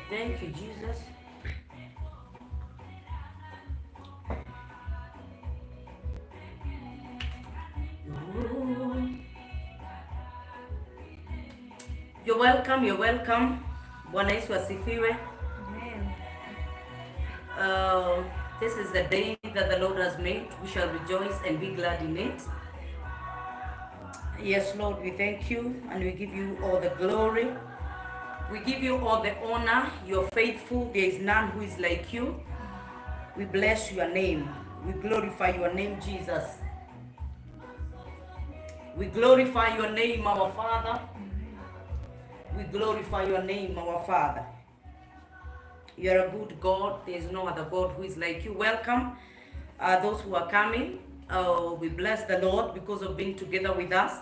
Thank you, Jesus. Ooh. You're welcome, you're welcome. Bwana Yesu asifiwe. Amen. This is the day that the Lord has made. We shall rejoice and be glad in it. Yes, Lord, we thank you and we give you all the glory. We give you all the honor. You're faithful. There is none who is like you. We bless your name. We glorify your name, Jesus. We glorify your name, our Father. We glorify your name, our Father. You are a good God. There is no other God who is like you. Welcome, those who are coming. We bless the Lord because of being together with us.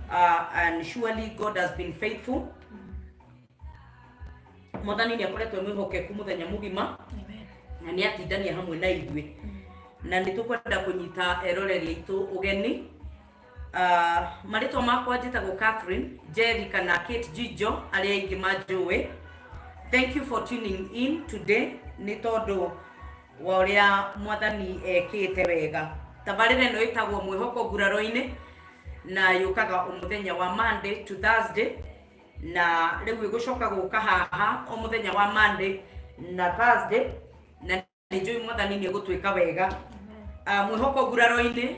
And surely God has been faithful. Mwathani nĩ akoretwo mwĩhokeku mũthenya mũgima. Amen. Na nĩ atindania hamwe na ithuĩ na nĩ tũkwenda kũnyita eroreri aitũ ũgeni. Marĩtwa makwa njĩtagwo Catherine Jerry kana Kate Jijo, arĩa aingĩ manjũĩ. Thank you for tuning in today nĩ tondũ wa ũrĩa Mwathani ekĩte wega. Tabarĩra ĩno ĩtagwo Mwĩhoko Nguraro-inĩ na yũkaga o mũthenya wa Monday to Thursday, na rĩu ĩgũcoka gũka haha o mũthenya wa Monday na Thursday, na nĩ njũĩ Mwathani nĩ egũtwĩka wega. Mwĩhoko nguraro-inĩ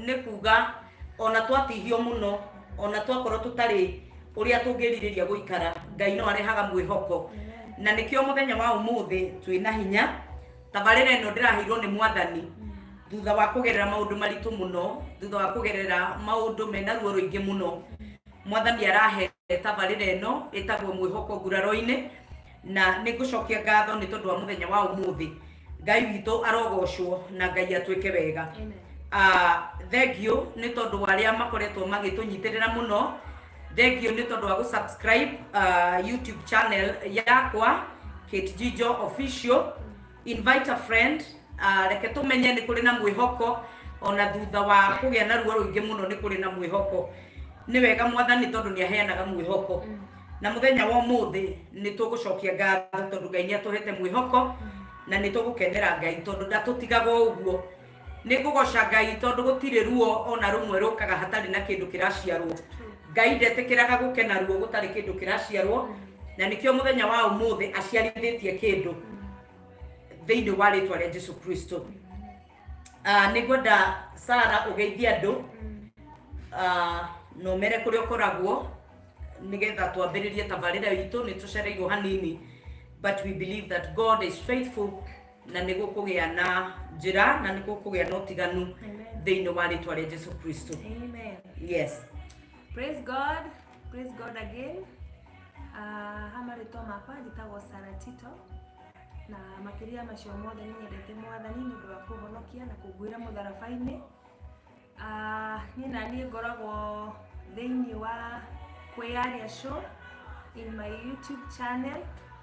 nĩ kuga ona twatihio mũno, ona twakorwo tũtarĩ ũrĩa tũngĩrirĩria gũikara, Ngai no arehaga mwĩhoko, na nĩkĩo mũthenya wa ũmũthĩ twĩna hinya. Tabarĩra ĩno ndĩraheirwo nĩ Mwathani thutha wa kũgerera maũndũ maritũ mũno, thutha wa kũgerera maũndũ mena ruo rũingĩ mũno. Mwathani arahe tabarĩra ĩno ĩtagwo Mwĩhoko Nguraro-inĩ, na nĩ ngũcokia ngatho nĩ tondũ wa mũthenya wa ũmũthĩ. Ngai witũ arogocwo na Ngai atwĩke wega. Amen. Thank you nĩ tondũ wa arĩa makoretwo magĩtũnyitĩrĩra mũno. Thank you nĩ tondũ wa gũ-subscribe YouTube channel yakwa, Kate Jijo Official. Invite a friend. Reke tũmenye nĩ kũrĩ na mwĩhoko ona thutha wa kũgĩa na ruo rũingĩ mũno, nĩ kũrĩ na mwĩhoko. Nĩ wega Mwathani tondũ nĩ aheanaga mwĩhoko, na mũthenya wa ũmũthĩ nĩ tũgũcokia ngatho tondũ Ngai nĩ atũhete mwĩhoko, na nĩ tũgũkenera Ngai tondũ ndatũtigaga ũguo. Nĩ ngũgoca Ngai tondũ gũtirĩ ruo ona rũmwe rũkaga hatarĩ na kĩndũ kĩraciarwo. Ngai ndetĩkĩraga gũkena ruo gũtarĩ kĩndũ kĩraciarwo, na nĩkĩo mũthenya wa ũmũthĩ aciarithĩtie kĩndũ thĩinĩ wa rĩtwa rĩa Jesu Kristo. Nĩ ngwenda Sara ũgeithie andũ na ũmere kũrĩa ũkoragwo nĩgetha twambĩrĩrie tabarĩra itũ. Nĩ tũcereirwo hanini, but we believe that God is faithful na nĩ gũkũgĩa na njĩra na nĩ gũkũgĩa na ũtiganu Amen. thĩinĩ wa rĩtwa rĩa Jesu Kristo. Amen. Yes. Praise God. Praise God again. Ha marĩtwa makwa njĩtagwo Sarah Tito, na makĩria macio mothe nĩ nyendete Mwathani nĩ ũndũ wa kũhonokia na kũnguĩra mũtharaba-inĩ. Niĩ na niĩ ngoragwo thĩinĩ wa Kwĩyaria Show in my YouTube channel,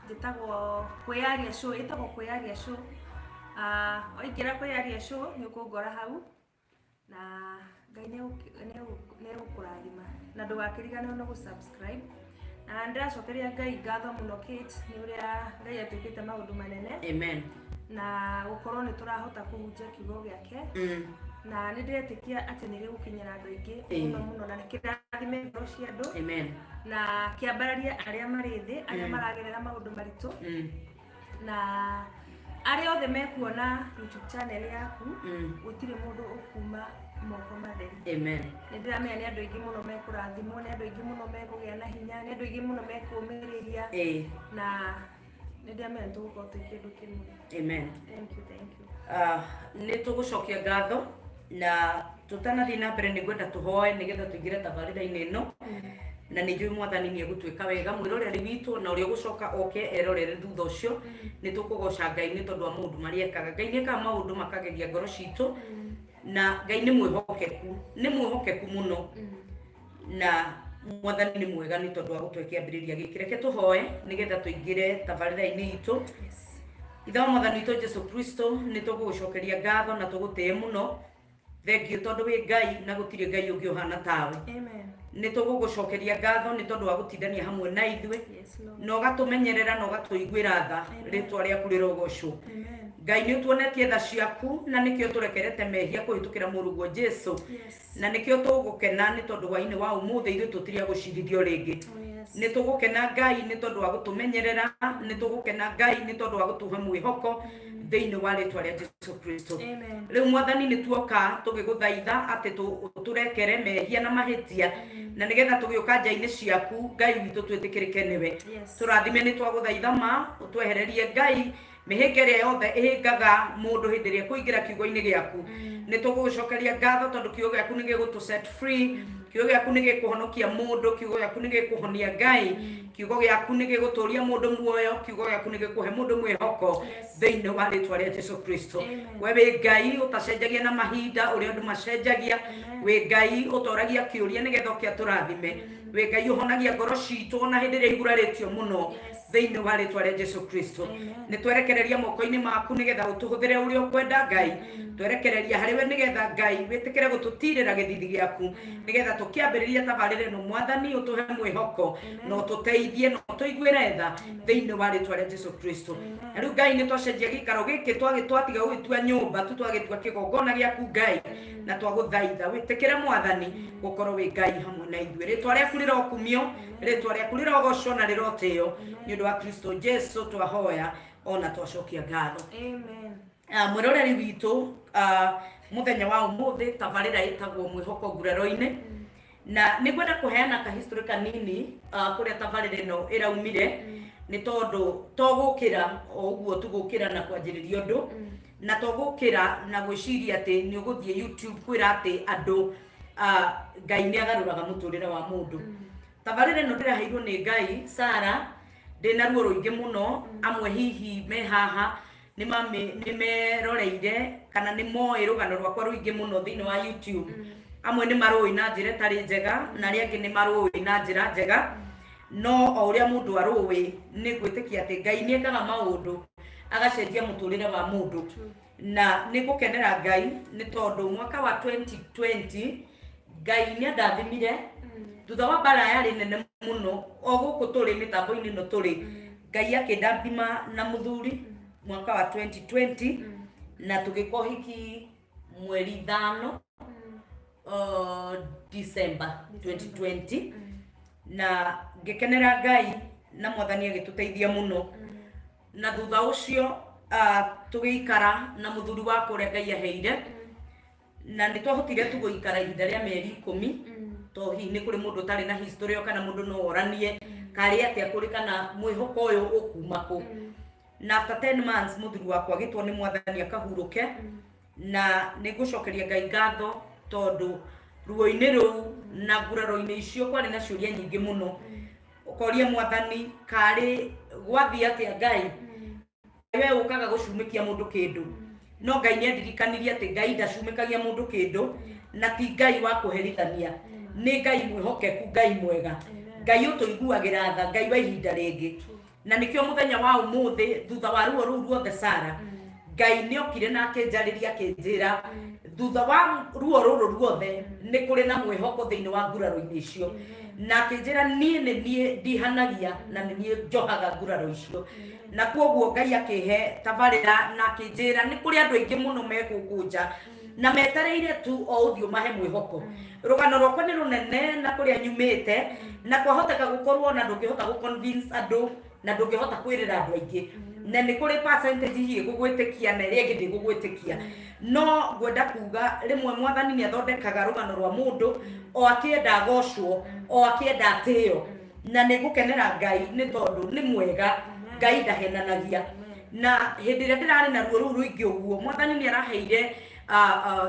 njĩtagwo Kwĩyaria Show, ĩtagwo Kwĩyaria Show. Waingĩra Kwĩyaria Show nĩ ũkũngora hau, na Ngai nĩ egũkũrathima, na ndũgakĩriganĩrwo nĩ gũ-subscribe. Na ndĩracokeria Ngai ngatho mũno, Kate, nĩ ũrĩa Ngai atuĩkĩte maũndũ manene Amen. na gũkorwo nĩ tũrahota kũhunjia kiugo gĩake, na nĩ ndĩretĩkia atĩ nĩ gĩgũkinyĩra andũ aingĩ mũno mũno, na nĩ kĩrathime ngoro cia andũ Amen. na kĩambararie arĩa marĩ thĩ, arĩa maragerera maũndũ maritũ, na arĩa othe mekuona YouTube channel yaku, gũtirĩ mũndũ ũkuma moko matheri. Amen. Nĩ ndĩramenya nĩ andũ aingĩ mũno mekũrathimwo, nĩ andũ aingĩ mũno mekũgĩa na hinya, nĩ andũ aingĩ mũno mekũũmĩrĩria, na nĩ ndĩramenya nĩ tũgũkorwo twĩ kĩndũ kĩmwe. Amen. Thank you, thank you. Nĩ tũgũcokia ngatho, na tũtanathiĩ na mbere nĩ ngwenda tũhoe nĩgetha tũingĩre tabarĩra-inĩ ĩno, na nĩ njũĩ Mwathani nĩ egũtuĩka wega. Mwĩroreri witũ na ũrĩa ũgũcoka oke erorere thutha ũcio, nĩ tũkũgoca Ngai nĩ tondũ wa maũndũ marĩa ekaga. Ngai nĩ ekaga maũndũ makagegia ngoro citũ, na Ngai nĩ mwĩhokeku, nĩ mwĩhokeku mũno, na Mwathani nĩ mwega nĩ tondũ wa gũtũhe kĩambĩrĩria gĩkĩ. Reke tũhoe nĩgetha tũingĩre tabarĩra-inĩ itũ. Ithe wa Mwathani witũ Jesu Kristo, nĩ tũgũgũcokeria ngatho na tũgũtĩe mũno. Thengiũ tondũ wĩ Ngai na gũtirĩ Ngai ũngĩ ũhana tawe. Amen. Nĩ tũgũgũcokeria ngatho nĩ tondũ wa gũtindania hamwe na ithuĩ Yes, Lord. na ũgatũmenyerera na ũgatũiguĩra tha. Amen. Rĩtwa rĩaku rĩrogocwo. Amen. Ngai nĩ ũtuonetie tha ciaku na nĩkĩo tũrekerete mehia kũhĩtũkĩra mũrũguo Jesu. Yes. Na nĩkĩo tũgũkena nĩ tondũ hwainĩ wa ũmũthĩ ithuĩ tũtirĩ a gũcirithio rĩngĩ. Oh, yes. Nĩ tũgũkena Ngai nĩ tondũ wa gũtũmenyerera, nĩ tũgũkena Ngai nĩ tondũ wa gũtũhe mwĩhoko thĩinĩ wa rĩtwa rĩa Jesu Kristo. Amen. Rĩu mwathani nĩ tuoka tũgĩgũthaitha atĩ tũrekere mehia na mahĩtia na nĩgetha tũgĩũka nja-inĩ ciaku Ngai witũ twĩtĩkĩrĩke nĩwe. Yes. Tũrathime nĩ twagũthaitha ma ũtwehererie Ngai mĩhĩnga ĩrĩa yothe ĩhĩngaga mũndũ hĩndĩ ĩrĩa ekũingĩra kiugo-inĩ gĩaku. Nĩ tũgũgũcokeria ngatho tondũ kiugo gĩaku nĩ gĩgũtũ set free, kiugo gĩaku nĩ gĩkũhonokia mũndũ, kiugo gĩaku nĩ gĩkũhonia Ngai, kiugo gĩaku nĩ gĩgũtũria mũndũ muoyo, kiugo gĩaku nĩ gĩkũhe mũndũ mwĩhoko Yes. thĩinĩ wa rĩtwa rĩa Jesu Kristo. Amen. We wĩ Ngai ũtacenjagia na mahinda ũrĩa andũ macenjagia, Amen. wĩ Ngai ũtoragia kĩũria nĩgetha ũke atũrathime, wĩ Ngai ũhonagia ngoro citũ ona hĩndĩ ĩrĩa igurarĩtio mũno Yes. thĩinĩ wa rĩtwa rĩa Jesu Kristo. Amen. Nĩ twerekereria moko-inĩ maku nĩgetha ũtũhũthĩre ũrĩa ũkwenda Ngai, twerekereria harĩ we nĩgetha Ngai wĩtĩkĩre gũtũtirĩra gĩthithi gĩaku nĩgetha tũkĩambĩrĩria tabarĩra ĩno mwathani ũtũhe mwĩhoko na ũtũteithie na ũtũiguĩre tha thĩinĩ wa rĩtwa rĩa Jesu Kristo. Na rĩu Ngai nĩ twacenjia gĩikaro gĩkĩ twatiga gũgĩtua nyũmba tu twagĩtua kĩgongona gĩaku Ngai na twagũthaitha wĩtĩkĩre mwathani gũkorwo wĩ Ngai hamwe na ithuĩ. Rĩtwa rĩaku rĩrokumio, rĩtwa rĩaku rĩrogocwo na rĩrotĩo nĩ ũndũ wa Kristo Jesu twahoya ona twacokia ngatho. Amen. Mwĩroreri witũ mũthenya wa ũmũthĩ tabarĩra ĩtagwo mwĩhoko nguraro-inĩ na nĩ ngwenda kũheana ka history kanini kũrĩa tabarĩra ĩno ĩraumire nĩ tondũ to gũkĩra o ũguo tu gũkĩra na kwanjĩrĩria ũndũ na to gũkĩra na gwĩciria atĩ nĩ ũgũthiĩ YouTube kwĩra atĩ andũ Ngai nĩ agarũraga mũtũrĩre wa mũndũ. Tabarĩra ĩno ndĩraheirwo nĩ Ngai Sara ndĩna ruo rũingĩ mũno amwe hihi me haha nĩ meroreire kana nĩ moĩ rũgano rwakwa rũingĩ mũno thĩinĩ wa YouTube. Amwe nĩ marũĩ na njĩra ĩtarĩ njega na arĩa angĩ nĩ marũĩ na njĩra njega no o ũrĩa mũndũ arũĩ nĩ gwĩtĩkia atĩ Ngai nĩ ekaga maũndũ agacenjia mũtũrĩre wa mũndũ. Na nĩ ngũkenera Ngai nĩ tondũ mwaka wa 2020 Ngai nĩ andathimire thutha wa mbara yarĩ nene mũno o gũkũ tũrĩ mĩtambo-inĩ ĩno tũrĩ Ngai akĩndathima na mũthuri mwaka wa 2020 na tũgĩka ũhiki mweri 5 December 2020 na ngĩkenera Ngai na mwathani agĩtũteithia mũno na thutha ũcio tũgĩikara na mũthuri wakwa ũrĩa Ngai aheire na nĩ twahotire tu gũikara ihinda rĩa mĩeri 10 to hihi nĩ kũrĩ mũndũ ũtarĩ na history kana mũndũ no oranie karĩ atĩa kũrĩ kana mwĩhoko ũyũ ũkuma kũ. Na after 10 months mũthuri wakwa agĩtwo nĩ mwathani akahurũke na nĩ ngũcokeria Ngai ngatho tondũ ruo-inĩ rũu na nguraro-inĩ icio kwarĩ na ciũria nyingĩ mũno ũkoria mwathani karĩ gwathiĩ atĩa Ngai we ũkaga gũcumĩkia mũndũ kĩndũ no Ngai nĩ andirikanirie atĩ Ngai ndacumĩkagia mũndũ kĩndũ na ti Ngai wa kũherithania nĩ Ngai mwĩhokeku Ngai mwega Ngai ũtũiguagĩra tha Ngai wa ihinda rĩngĩ na nĩkĩo mũthenya wa ũmũthĩ thutha wa ruo rũu ruothe Sara Ngai nĩ okire na akĩnjarĩria akĩnjĩra thutha wa ruo rũrũ ruothe nĩ kũrĩ na mwĩhoko thĩinĩ wa nguraro-inĩ icio na akĩnjĩra niĩ nĩ niĩ ndihanagia na nĩ niĩ njohaga nguraro icio na kwoguo Ngai akĩhe tabarĩra na akĩnjĩra nĩ kũrĩ andũ aingĩ mũno me gũkũ nja na metereire tu o ũthiũ mahe mwĩhoko. Rũgano rwakwa nĩ rũnene na kũrĩa nyumĩte na kwahoteka gũkorwo na ndũngĩhota gũ convince andũ na ndũngĩhota kwĩrĩra andũ aingĩ na nĩ kũrĩ percentage hihi ĩgũgwĩtĩkia na ĩrĩa ĩngĩ ndĩgũgwĩtĩkia no ngwenda kuga rĩmwe mwathani nĩ athondekaga rũgano rwa mũndũ o akĩenda agocwo o akĩenda atĩo na nĩ ngũkenera Ngai nĩ tondũ nĩ mwega Ngai ndahenanagia na hĩndĩ ĩrĩa ndĩrarĩ na ruo rũu rũingĩ ũguo mwathani nĩ araheire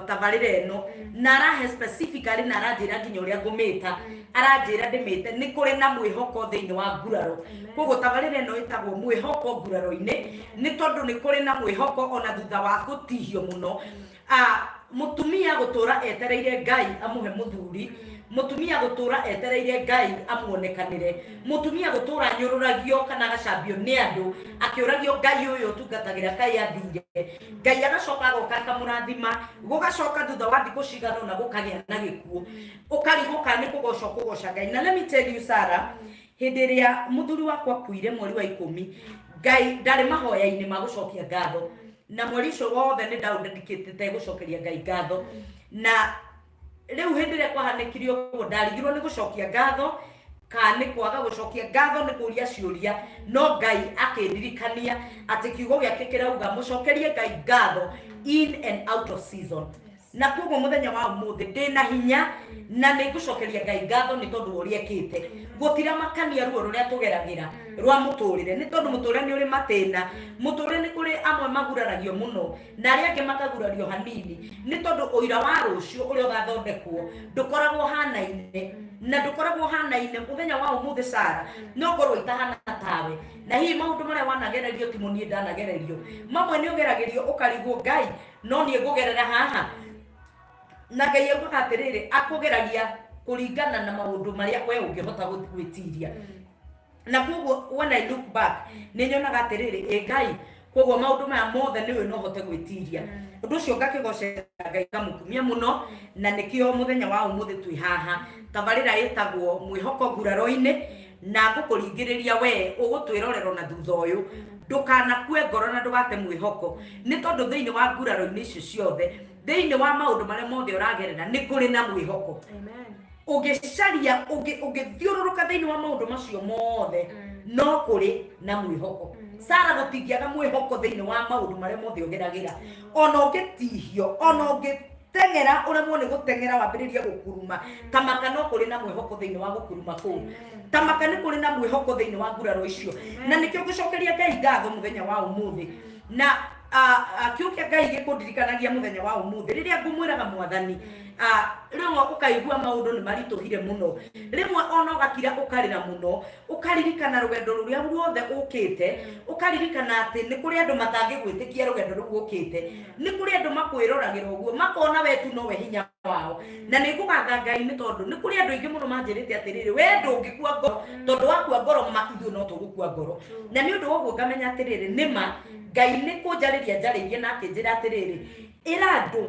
tabarĩra ĩno na arahe specifically na aranjĩra nginya ũrĩa ngũmĩta aranjĩra ndĩmĩte nĩ kũrĩ na mwĩhoko thĩinĩ wa nguraro koguo tabarĩra ĩno ĩtagwo mwĩhoko nguraro-inĩ nĩ tondũ nĩ kũrĩ na mwĩhoko ona thutha wa gũtihio mũno. Mũtumia gũtũra etereire Ngai amũhe mũthuri, mũtumia gũtũra etereire Ngai amuonekanĩre, mũtumia gũtũra anyũrũragio kana agacambio nĩ andũ akĩũragio Ngai ũyũ ũtungatagĩra kaĩ athire. Ngai agacoka agoka akamũrathima, gũgacoka thutha wa thikũ cigana ũna gũkagĩa na gĩkuũ, ũkarigwo kana nĩ kũgoca ũkũgoca Ngai. Na let me tell you, Sarah, hĩndĩ ĩrĩa mũthuri wakwa akuire mweri wa 10, Ngai ndarĩ mahoya-inĩ ma gũcokia ngatho, na mweri ũcio wothe nĩ ndaũndedicatĩte gũcokeria Ngai ngatho. Na rĩu hĩndĩ ĩrĩa kwahanĩkire ũguo, ndarigirwo nĩ gũcokia ngatho kana nĩ kwaga gũcokia ngatho, nĩ kũria ciũria, no Ngai akĩndirikania atĩ kiugo gĩake kĩrauga mũcokerie Ngai ngatho in and out of season. Na koguo mũthenya wa ũmũthĩ ndĩna hinya na nĩ ngũcokeria Ngai ngatho nĩ tondũ wa ũrĩa ekĩte. Gũtiramakania ruo rũrĩa tũgeragĩra rwa mũtũrĩre, nĩ tondũ mũtũrĩre nĩ ũrĩ matĩna. Mũtũrĩre nĩ kũrĩ amwe maguraragio mũno na arĩa angĩ makagurario hanini, nĩ tondũ ũira wa rũciũ ũrĩa ũgathondekwo ndũkoragwo hanaine na ndũkoragwo hanaine. Mũthenya wa ũmũthĩ, Sara, no ngorwo itahana tawe, na hihi maũndũ marĩa wanagererio timo niĩ ndanagererio. Mamwe nĩ ũgeragĩrio ũkarigwo, Ngai, no niĩ ngũgerera haha? Na Ngai augaga atĩrĩrĩ, akũgeragia kũringana na maũndũ marĩa we ũngĩhota gwĩtiria. Na koguo when I look back, nĩ nyonaga atĩrĩrĩ, ĩ Ngai, koguo maũndũ maya mothe nĩwe no hote gwĩtiria. Ũndũ ũcio ngakĩgocera Ngai, ngamũkumia mũno, na nĩkĩo mũthenya wa ũmũthĩ twĩ haha. Tabarĩra ĩtagwo Mwĩhoko Nguraro-inĩ, na ngũkũringĩrĩria we ũgũtwĩrorera na thutha ũyũ, ndũkanakue ngoro na ndũgate mwĩhoko, nĩ tondũ thĩinĩ wa nguraro-inĩ icio ciothe, thĩinĩ wa maũndũ marĩa mothe ũragerera, nĩ kũrĩ na mwĩhoko. Amen. Ũngĩcaria, ũngĩthiũrũrũka thĩinĩ wa maũndũ macio mothe, no kũrĩ na mwĩhoko. Sara, gũtingĩaga mwĩhoko thĩinĩ wa maũndũ marĩa mothe ũgeragĩra. Ona ũngĩtihio, ona ũngĩteng'era ũremwo nĩ gũteng'era, wambĩrĩrie gũkuruma, tamaka, no kũrĩ na mwĩhoko thĩinĩ wa gũkuruma kũu. Tamaka, nĩ kũrĩ na mwĩhoko thĩinĩ wa nguraro icio. Na nĩkĩo ngũcokeria Ngai ngatho mũthenya wa ũmũthĩ. Na kiugo kĩa Ngai gĩkũndirikanagia mũthenya wa ũmũthĩ rĩrĩa ngũmwĩraga Mwathani, rĩmwe ũkaigua maũndũ nĩ maritũhire mũno, rĩmwe ona ũgakira ũkarĩra mũno, ũkaririkana rũgendo rũrĩa ruothe ũkĩte, ũkaririkana atĩ nĩ kũrĩ andũ matangĩgwĩtĩkia rũgendo rũu ũkĩte, nĩ kũrĩ andũ makwĩroragĩra ũguo makona we tu nowe hinya wao. Na nĩ ngũgatha Ngai nĩ tondũ nĩ kũrĩ andũ aingĩ mũno manjĩrĩte atĩrĩrĩ, we ndũngĩkua ngoro, tondũ wakua ngoro ma ithuĩ no tũgũkua ngoro. Na nĩ ũndũ wa ũguo ngamenya atĩrĩrĩ, nĩ ma Ngai nĩ kũnjarĩria njarĩirie na akĩnjĩra atĩrĩrĩ, ĩra andũ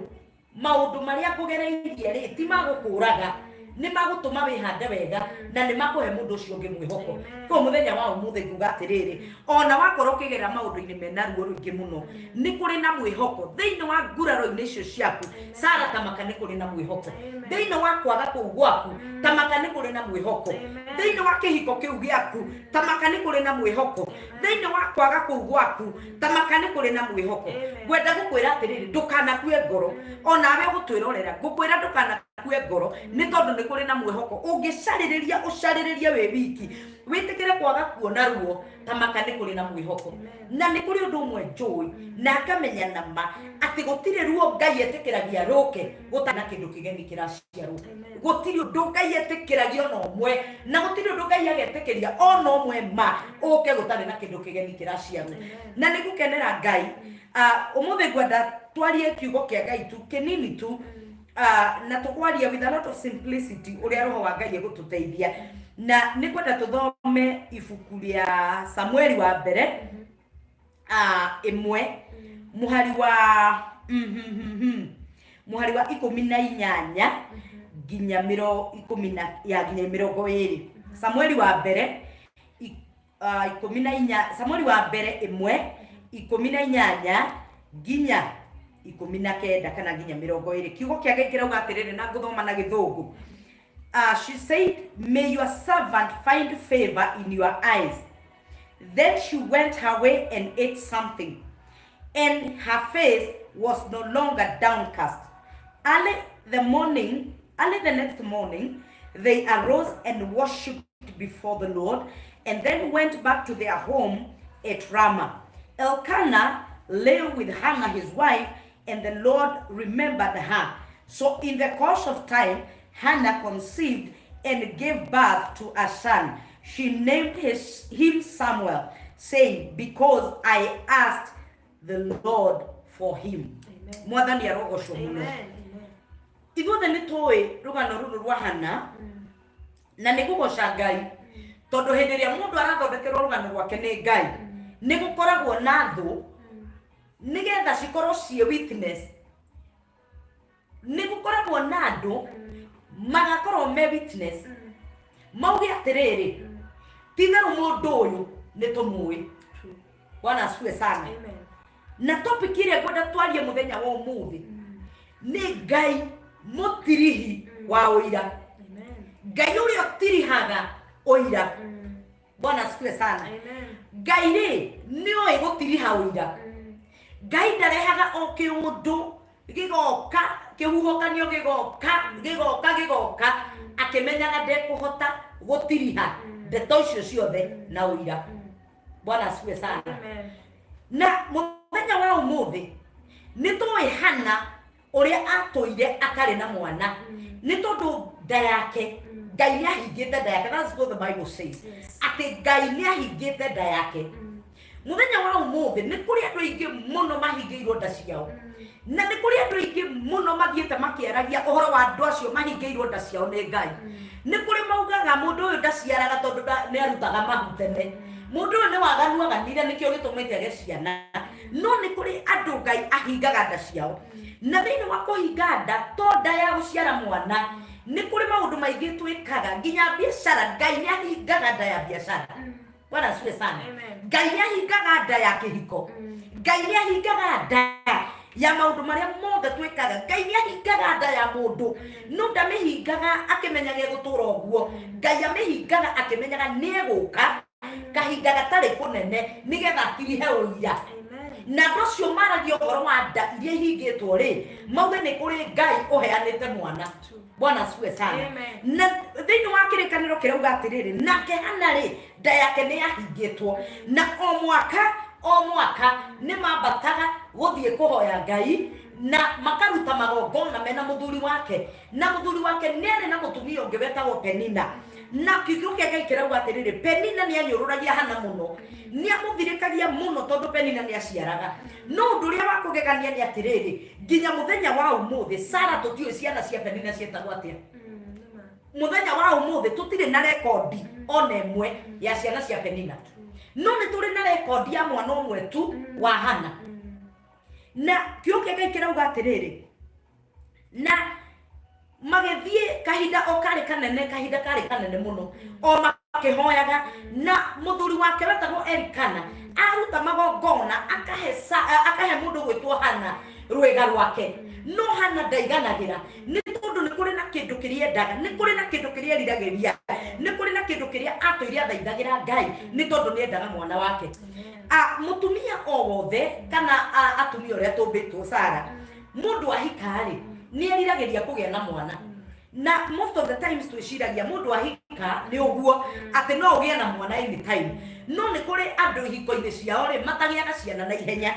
maũndũ marĩa ngũgereirie rĩ ti magũkũraga, nĩ magũtũma wĩhande wega na nĩ makũhe mũndũ ũcio ũngĩ mwĩhoko. Koguo mũthenya wa ũmũthĩ nguga atĩrĩrĩ, ona wakorwo ũkĩgerera maũndũ-inĩ mena ruo rũingĩ mũno, nĩ kũrĩ na mwĩhoko thĩinĩ wa nguraro-inĩ icio ciaku. Sara, tamaka, nĩ kũrĩ na mwĩhoko thĩinĩ wa kwaga kũu gwaku. Tamaka, nĩ kũrĩ na mwĩhoko thĩinĩ wa kĩhiko kĩu gĩaku. Tamaka, nĩ kũrĩ na mwĩhoko thĩinĩ wa kwaga kũu gwaku. Tamaka, nĩ kũrĩ na mwĩhoko. Ngwenda gũkwĩra atĩrĩrĩ, ndũkanakue ngoro. Onawe ũgũtwĩrorera, ngũkwĩra ndũkanakue ngoro, nĩ tondũ nĩ kũrĩ na mwĩhoko. Ũngĩcarĩrĩria, ũcarĩrĩrie wĩ wiki, wĩtĩkĩre kwaga kuona ruo, tamaka, nĩ kũrĩ na mwĩhoko. Na nĩ kũrĩ ũndũ ũmwe njũĩ na ngamenya na ma, atĩ gũtirĩ ruo Ngai etĩkĩragia rũke gũtarĩ na kĩndũ kĩgeni kĩraciarwo. Gũtirĩ ũndũ Ngai etĩkĩragia ona ũmwe, na gũtirĩ ũndũ Ngai agetĩkĩria ona ũmwe ma ũke gũtarĩ na kĩndũ kĩgeni kĩraciarwo. Na nĩ gũkenera Ngai. Ũmũthĩ ngwenda twarie kiugo kĩa Ngai tu kĩnini tu, na tũkwaria with a lot of simplicity ũrĩa roho wa Ngai egũtũteithia. Na nĩ ngwenda tũthome ibuku rĩa Samueli wa mbere 1, mũhari wa 18 nginya mĩro ikũmi na ya nginya 20. Samueli wa mbere 14, Samueli wa mbere 1:18 nginya 19 kana nginya 20. Kiugo kĩa Ngai kĩrauga atĩrĩrĩ, na ngũthoma na Gĩthũngũ. She said, "May your servant find favor in your eyes." Then she went her way and ate something, and her face was no longer downcast. Early the next morning, they arose and worshipped before the Lord, and then went back to their home at Ramah. Elkanah lay with Hannah his wife, and the Lord remembered her. So in the course of time, Hannah conceived and gave birth to a son. She named him Samuel, saying, "Because I asked the Lord for him." Mwathani arogocwo mũno. Ithuothe nĩ tũĩ rũgano rũrũ rwa Hana na nĩ kũgoca Ngai, tondũ hĩndĩ ĩrĩa mũndũ arathondekerwo rũgano rwake nĩ Ngai, nĩ gũkoragwo na thũ nĩgetha cikorwo ciĩ witness. Nĩ gũkoragwo na andũ magakorwo me witness, mauge atĩrĩrĩ, ti-itherũ mũndũ ũyũ nĩ tũmũĩ. Bwana asifiwe sana. Na topic ĩrĩa ngwenda twarie mũthenya wa ũmũthĩ nĩ Ngai mũtirihi wa ũira, Ngai ũrĩa ũtirihaga ũira. Bwana asifiwe sana. Ngai rĩ, nĩ oĩ gũtiriha ũira. Ngai ndarehaga o kĩũndũ gĩgoka, kĩhuhũkanio gĩgoka, gĩgoka, gĩgoka, akĩmenyaga ndekũhota gũtiriha ndeto icio ciothe na ũira. Bwana asifiwe sana. Na mũthenya wa ũmũthĩ nĩ tũĩ Hana ũrĩa atũire atarĩ na mwana, nĩ tondũ nda yake Ngai nĩ ahingĩte nda yake. That's what the Bible says, atĩ Ngai nĩ ahingĩte nda yake. Mũthenya wa ũmũthĩ nĩ kũrĩ andũ aingĩ mũno mahingĩirwo nda ciao, na nĩ kũrĩ andũ aingĩ mũno mathiĩte makĩaragia ũhoro wa andũ acio mahingĩirwo nda ciao nĩ Ngai. Nĩ kũrĩ maugaga mũndũ ũyũ ndaciaraga tondũ nĩ arutaga mahu tene, mũndũ ũyũ nĩ waganu aganire, nĩkĩo gĩtũmĩte age ciana. No nĩ kũrĩ andũ Ngai ahingaga nda ciao, na thĩinĩ wa kũhinga nda, to nda ya gũciara mwana, nĩ kũrĩ maũndũ maingĩ twĩkaga, nginya biacara. Ngai nĩ ahingaga nda ya biacara. Bwana asifiwe sana. Ngai nĩ ahingaga nda ya kĩhiko. Ngai nĩ ahingaga nda ya maũndũ marĩa mothe twĩkaga. Ngai nĩ ahingaga nda ya mũndũ, no ndamĩhingaga akĩmenyaga egũtũra ũguo. Ngai amĩhingaga akĩmenyaga nĩ egũka kahinda gatarĩ kũnene nĩgetha atirihe ũira, na andũ acio maragia ũhoro wa nda iria ihingĩtwo rĩ, mauge nĩ kũrĩ Ngai ũheanĩte mwana. Bwana asifiwe sana. Na thĩinĩ wa kĩrĩkanĩro kĩrauga atĩrĩrĩ, nake Hana rĩ, nda yake nĩ yahingĩtwo, na o mwaka o mwaka nĩ mambataga gũthiĩ kũhoya Ngai na makaruta magongona mena mũthuri wake. Na mũthuri wake nĩ arĩ na mũtumia ũngĩ wetagwo Penina, na kiugo kĩa Ngai kĩrauga atĩrĩrĩ, Penina nĩ anyũrũragia Hana mũno, nĩ amũthirĩkagia mũno, tondũ Penina nĩ aciaraga. No ũndũ ũrĩa wa kũgegania nĩ atĩrĩrĩ, nginya mũthenya wa ũmũthĩ, Sara, tũtiũĩ ciana cia Penina ciĩtagwo atĩa. Mũthenya wa ũmũthĩ tũtirĩ na rekondi ona ĩmwe ya ciana cia Penina, no nĩ tũrĩ na rekondi ya mwana ũmwe tu wa Hana. Na kiugo kĩa Ngai kĩrauga atĩrĩrĩ, na magĩthiĩ kahinda o karĩ kanene, kahinda karĩ kanene mũno, o makĩhoyaga, na mũthuri wake wetagwo Elikana aruta magongona akahe akahe mũndũ gwĩtwo Hana rwĩga rwake, no Hana ndaiganagĩra, nĩ tondũ nĩ kũrĩ na kĩndũ kĩrĩa endaga, nĩ kũrĩ na kĩndũ kĩrĩa eriragĩria, nĩ kũrĩ na kĩndũ kĩrĩa atũire athaithagĩra Ngai, nĩ tondũ nĩ endaga mwana wake. Mũtumia o wothe kana atumia ũrĩa tũmbĩtwo, Sara, mũndũ ahika-rĩ, nĩ eriragĩria kũgĩa na mwana. Na most of the times twĩciragia mũndũ ahika nĩ ũguo, atĩ no ũgĩe na mwana anytime. No nĩ kũrĩ andũ ihiko-inĩ ciao rĩ, matagĩaga ciana na ihenya.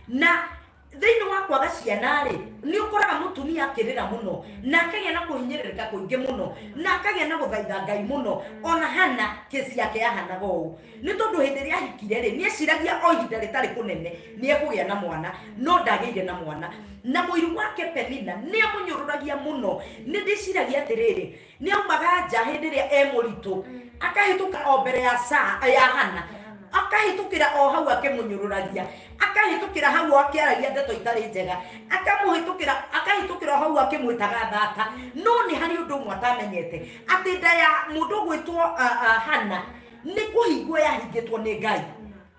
Na thĩinĩ wa kwaga ciana rĩ, nĩ ũkoraga mũtumia akĩrĩra mũno, na akagĩa na kũhinyĩrĩrĩka kũingĩ mũno, na akagĩa na gũthaitha Ngai mũno. Ona Hana kesi yake yahanaga ũũ, nĩ tondũ hĩndĩ ĩrĩa ahikire rĩ, nĩ eciragia o ihinda rĩtarĩ kũnene nĩ ekũgĩa na mwana, no ndagĩire na mwana. Na mũiru wake Penina nĩ amũnyũrũragia mũno. Nĩ ndĩciragia atĩrĩrĩ, nĩ aumaga nja hĩndĩ ĩrĩa e mũritũ, akahĩtũka o mbere ya sa ya Hana, akahĩtũkĩra o hau akĩmũnyũrũragia, akahĩtũkĩra hau o akĩaragia ndeto itarĩ njega, akamũhĩtũkĩra, akahĩtũkĩra o hau akĩmwĩtaga thata. No nĩ harĩ ũndũ ũmwe atamenyete, atĩ nda ya mũndũ ũgwĩtwo Hana nĩ kũhingwo yahingĩtwo nĩ Ngai.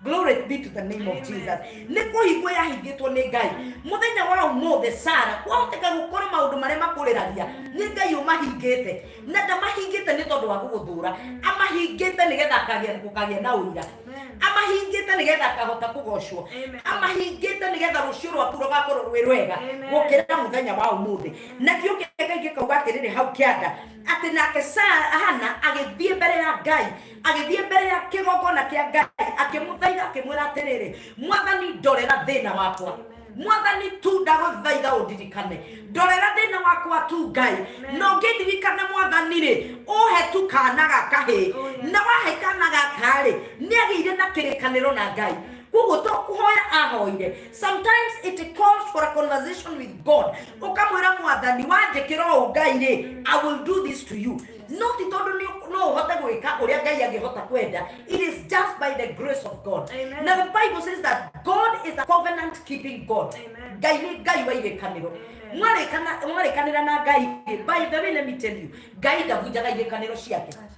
Glory be to the name of Jesus. Nĩ kũhingwo yahingĩtwo nĩ Ngai. Mũthenya wa ũmũthĩ, Sara, kwahoteka gũkorwo maũndũ marĩa makũrĩragia nĩ Ngai ũmahingĩte, na ndamahingĩte nĩ tondũ wa gũgũthũra, amahingĩte nĩgetha gũkagĩa na ũira, amahingĩte nĩgetha akahota kũgocwo, amahingĩte nĩgetha rũciũ rwaku rũgakorwo rwĩ rwega gũkĩra mũthenya wa ũmũthĩ. Na kĩo kĩa Ngai gĩkauga atĩrĩrĩ hau kĩanda, atĩ nake Hana agĩthiĩ mbere ya Ngai, agĩthiĩ mbere ya kĩgongona kĩa Ngai, akĩmũthaitha, akĩmwĩra atĩrĩrĩ, Mwathani, ndorera thĩna wakwa. Mwathani tu, ndagũthaitha ũndirikane, ndorera thĩna wakwa tu, Ngai. Na ũngĩndirikana, Mwathani rĩ, ũhe tu kana ga kahĩĩ. Na wahe kana gaka rĩ, nĩ agĩire na kĩrĩkanĩro na Ngai. Koguo to kũhoya ahoire. Sometimes it calls for a conversation with God. Ũkamwĩra Mwathani, wanjĩkĩra ũũ Ngai rĩ, I will do this to you. No ti tondũ no ũhote gwĩka ũrĩa Ngai angĩhota kwenda. It is just by the grace of God. Amen. Now the Bible says that God is a covenant keeping God. Amen. Ngai nĩ Ngai wa irĩkanĩro. Amen. Mwarĩkanĩra na Ngai rĩ, by the way, let me tell you, Ngai ndabunjaga irĩkanĩro ciake. Aca.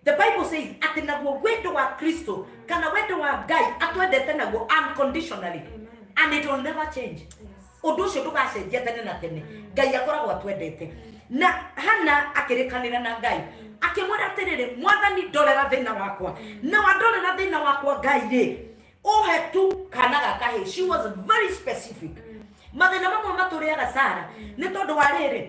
The Bible says atĩ naguo wendo wa Kristo kana wendo wa Ngai atwendete naguo unconditionally. Amen. And it will never change. Yes. Ũndũ ũcio ndũgacenjia tene na tene. Ngai akoragwo atwendete. Na Hana akĩrĩkanĩra na Ngai akĩmwĩra atĩrĩrĩ, Mwathani, ndorera thĩna wakwa, na wandorera thĩna wakwa Ngai rĩ, ũhe tu kana gakahĩ. She was very specific. Mathĩna mamwe matũrĩaga Sara nĩ tondũ wa rĩrĩ,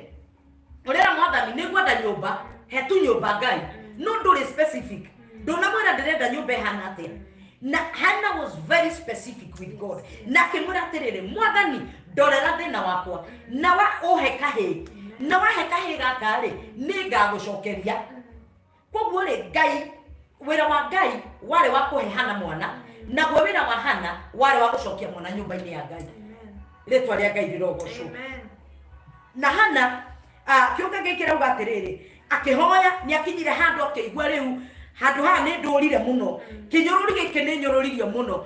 ũrera Mwathani, nĩ ngwenda nyũmba, he tu nyũmba Ngai, no ndũrĩ specific. Ndũnamwĩra ndĩrenda nyũmba ĩhana atĩa. Na Hannah was very specific with God, na akĩmwĩra atĩrĩrĩ, Mwathani, ndorera thĩna wakwa na wa ũhe kahĩĩ, na wahe kahĩĩ gaka rĩ, nĩ ngagũcokeria. Koguo rĩ, Ngai, wĩra wa Ngai warĩ wa kũhe Hana mwana, naguo wĩra wa Hana warĩ wa gũcokia mwana nyũmba-inĩ ya Ngai. Amen. Rĩtwa rĩa Ngai rĩrogocwo. Amen. Na Hana kĩũka gĩkĩ kĩrauga atĩrĩrĩ, akĩhoya nĩ akinyire handũ akĩigua rĩu handũ haha nĩ ndũrire mũno, kĩnyũrũri gĩkĩ nĩ nyũrũririo mũno,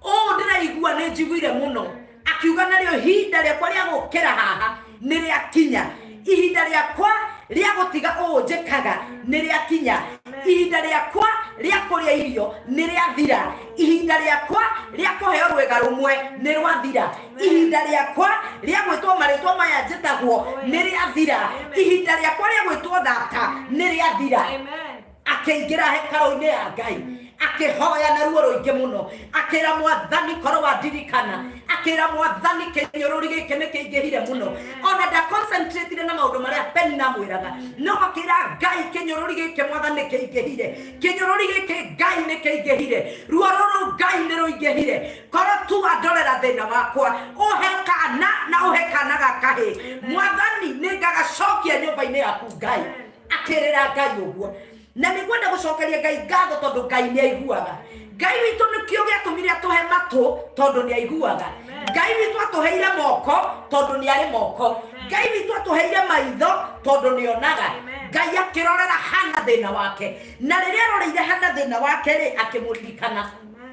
ũũ ndĩraigua nĩ njiguire mũno. Akiuga narĩo ihinda rĩakwa rĩa gũkĩra haha nĩ rĩakinya, ihinda rĩakwa rĩa gũtiga ũũ njĩkaga nĩ rĩakinya, ihinda rĩakwa rĩa kũrĩa irio nĩ rĩathira, ihinda rĩakwa rĩa kũheo rwĩga rũmwe nĩ rwathira, ihinda rĩakwa rĩa gwĩtwo marĩtwa maya njĩtagwo nĩ rĩathira, ihinda rĩakwa rĩa gwĩtwo thata nĩ rĩathira. Amen. Akĩingĩra hekarũ-inĩ ya Ngai akĩhoya na ruo rũingĩ mũno, akĩra Mwathani, korwo wandirikana, akĩra Mwathani, kĩnyũrũri gĩkĩ nĩ kĩingĩhire mũno. Ona nda concentrate na maũndũ marĩa Penina amwĩraga, no akĩra Ngai, kĩnyũrũri gĩkĩ Mwathani nĩ kĩingĩhire, kĩnyũrũri gĩkĩ Ngai nĩ kĩingĩhire, ruo rũrũ Ngai nĩ rũingĩhire, korwo tu wandorera thĩna wakwa, ũhe kana na ũhe kana gakahĩ, Mwathani, nĩ ngagacokia nyũmba-inĩ yaku Ngai. Akĩrĩra Ngai ũguo. Na nĩ ngwenda gũcokeria Ngai ngatho tondũ Ngai nĩ aiguaga. Ngai witũ nĩkĩo gĩatũmire atũhe matũ tondũ nĩ aiguaga. Ngai witũ atũheire moko tondũ nĩ arĩ moko. Ngai witũ atũheire maitho tondũ nĩ onaga. Ngai akĩrorera Hana thĩna wake, na rĩrĩa aroreire Hana thĩna wake rĩ, akĩmũririkana.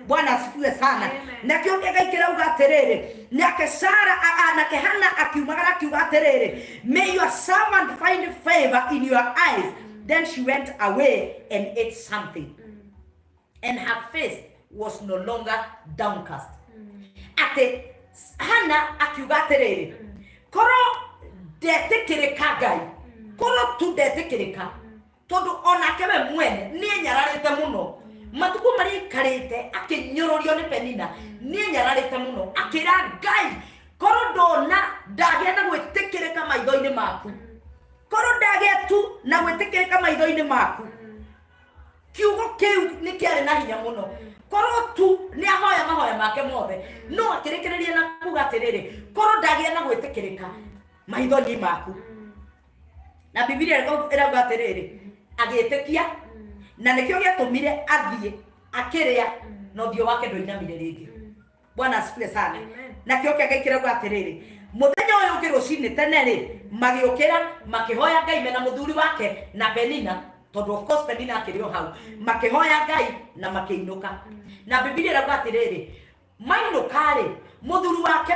Bwana asifiwe sana. Amen. Nakĩo kĩa Ngai kĩrauga atĩrĩrĩ, nake Sara nake Hana akiumagara akiuga atĩrĩrĩ, may your servant find favor in your eyes. Then she went away and ate something, and her face was no longer downcast. Atĩ Hana akiuga atĩrĩrĩ, korwo ndetĩkĩrĩka Ngai, korwo tu ndetĩkĩrĩka, tondũ onake we mwene nĩ enyararĩte mũno matukũ marĩa aikarĩte akĩnyũrũrio nĩ Penina, nĩ enyararĩte mũno. Akĩra Ngai, korwo ndona ndagĩa na gwĩtĩkĩrĩka maitho-inĩ maku, korwo ndagĩa tu na gwĩtĩkĩrĩka maitho-inĩ maku. Kiugo kĩu nĩ kĩarĩ na hinya mũno. Korwo tu nĩ ahoya mahoya make mothe, no akĩrĩkĩrĩria na kuga atĩrĩrĩ, korwo ndagĩa na gwĩtĩkĩrĩka maitho-inĩ maku. Na Bibilia ĩrauga atĩrĩrĩ, agĩtĩkia, na nĩkĩo gĩatũmire athiĩ akĩrĩa na ũthiũ wake ndũinamire rĩngĩ. Bwana asifiwe sana. Amen. Na kĩo kĩa Ngai kĩrauga atĩrĩrĩ, mũthenya ũyũ ũngĩ rũcinĩ tene rĩ, magĩũkĩra makĩhoya Ngai mena mũthuri wake na Penina, tondũ of course Penina akĩrĩ o hau, makĩhoya Ngai na makĩinũka. Na Bibilia ĩrauga atĩrĩrĩ, mainũka rĩ, mũthuri wake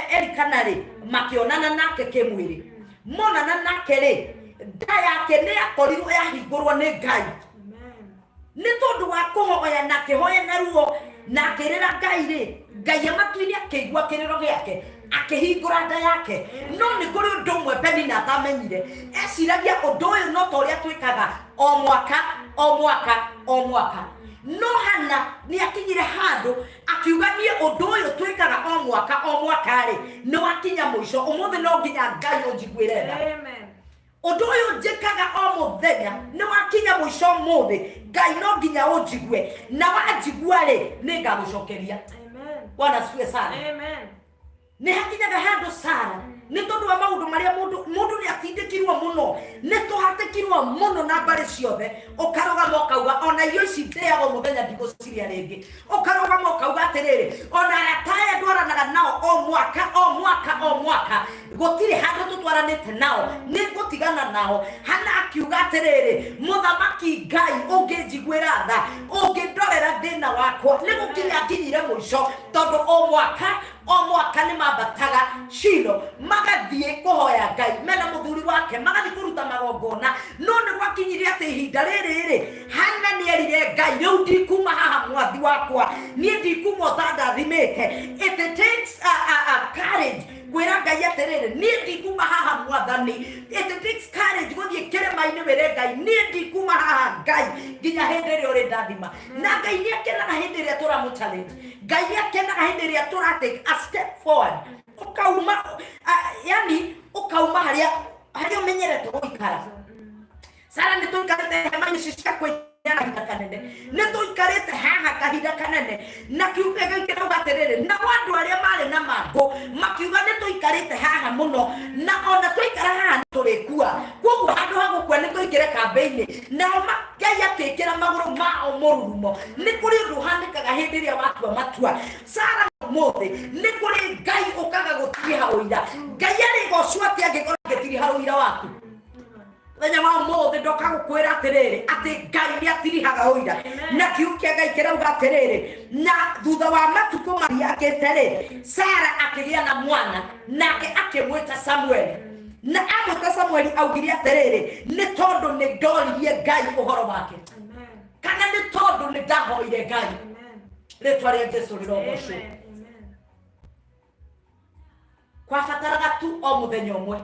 Elikana rĩ, makĩonana nake kĩmwĩrĩ. Monana nake rĩ, nda yake nĩ yakorirwo yahingũrwo nĩ Ngai. Amen. Nĩ tondũ wa kũhoya na akĩhoya na ruo na akĩrĩra Ngai rĩ, Ngai amatu-inĩ akĩigua kĩrĩro gĩake, akĩhingũra nda yake. No nĩ kũrĩ ũndũ ũmwe Penina atamenyire. Eciragia ũndũ ũyũ no ta ũrĩa twĩkaga o mwaka o mwaka o mwaka. No Hana nĩ akinyire handũ akiuga, niĩ ũndũ ũyũ twĩkaga o mwaka o mwaka rĩ, nĩ wakinya mũico, ũmũthĩ no nginya Ngai ũnjiguĩre tha. Amen. Ũndũ ũyũ njĩkaga o mũthenya nĩ wakinya mũico, ũmũthĩ Ngai no nginya ũnjigue, na wanjigua rĩ, nĩ ngagũcokeria. Amen. Bwana asifiwe sana. Amen. Nĩ hakinyaga handũ Sara, nĩ tondũ wa maũndũ marĩa mũndũ mũndũ nĩ atindĩkirwo mũno, nĩ tũhatĩkirwo mũno na mbarĩ ciothe, ũkarũgama ũkauga ona irio ici ndĩaga o mũthenya ndigũcirĩa rĩngĩ. Ũkarũgama ũkauga atĩrĩrĩ, ona arata aya ndwaranaga nao o mwaka o mwaka o mwaka, gũtirĩ handũ tũtwaranĩte nao, nĩ ngũtigana nao. Hana akiuga atĩrĩrĩ, mũthamaki Ngai ũngĩnjiguĩra tha, ũngĩndorera thĩna wakwa, nĩ gũkinya nginyire mũico, tondũ o mwaka o mwaka nĩ mambataga Shilo magathiĩ kũhoya Ngai mena mũthuri wake, magathiĩ kũruta magongona. No nĩ gwakinyire atĩ ihinda rĩrĩ rĩ, Hana nĩ erire Ngai, rĩu ndikuma haha mwathi wakwa, niĩ ndikuma ũtandathimĩte. It takes a courage kwĩra Ngai atĩrĩrĩ, niĩ ndikuma haha mwathani. It takes courage gũthiĩ kĩrĩma-inĩ wĩre Ngai, niĩ ndikuma haha Ngai nginya hĩndĩ ĩrĩa ũrĩndathima. Na Ngai nĩ akenaga hĩndĩ ĩrĩa tũramũ challenge. Ngai nĩ akenaga hĩndĩ ĩrĩa tũra take a step forward, ũkauma yani ũkauma harĩa harĩa ũmenyerete gũikara. Sara, nĩ tũikarĩte hema-inĩ ici cia kwĩnyara kahinda kanene, nĩ tũikarĩte haha kahinda kanene, na kiugo gĩkĩ kĩrauga atĩrĩrĩ, nao andũ arĩa marĩ na mangũ makiuga nĩ tũikarĩte haha mũno, na ona twaikara haha nĩ tũrĩkua, koguo handũ ha gũkua nĩ tũingĩre kambĩ-inĩ. Nao Ngai akĩkĩra magũrũ mao mũrurumo. Nĩ kũrĩ ũndũ ũhanĩkaga hĩndĩ ĩrĩa watua matua, Sara. Ũmũthĩ nĩ kũrĩ Ngai ũkaga gũtiriha ũira. Ngai arĩgocwo atĩa angĩkorwo angĩtiriha ũira waku? Mũthenya wa ũmũthĩ ndoka gũkwĩra atĩrĩrĩ, atĩ Ngai nĩ atirihaga ũira, na kiugo kĩa Ngai kĩrauga atĩrĩrĩ, na thutha wa matukũ mathiangĩte rĩ, Sara akĩgĩa na mwana, nake akĩmwĩta Samueli. Na amwĩta Samueli augire atĩrĩrĩ, nĩ tondũ nĩ ndoririe Ngai ũhoro wake, Amen. kana nĩ tondũ nĩ ndahoire Ngai. Amen. Rĩtwa rĩa Jesu rĩrogocwo. Amen. Amen. Kwabataraga tu o mũthenya ũmwe,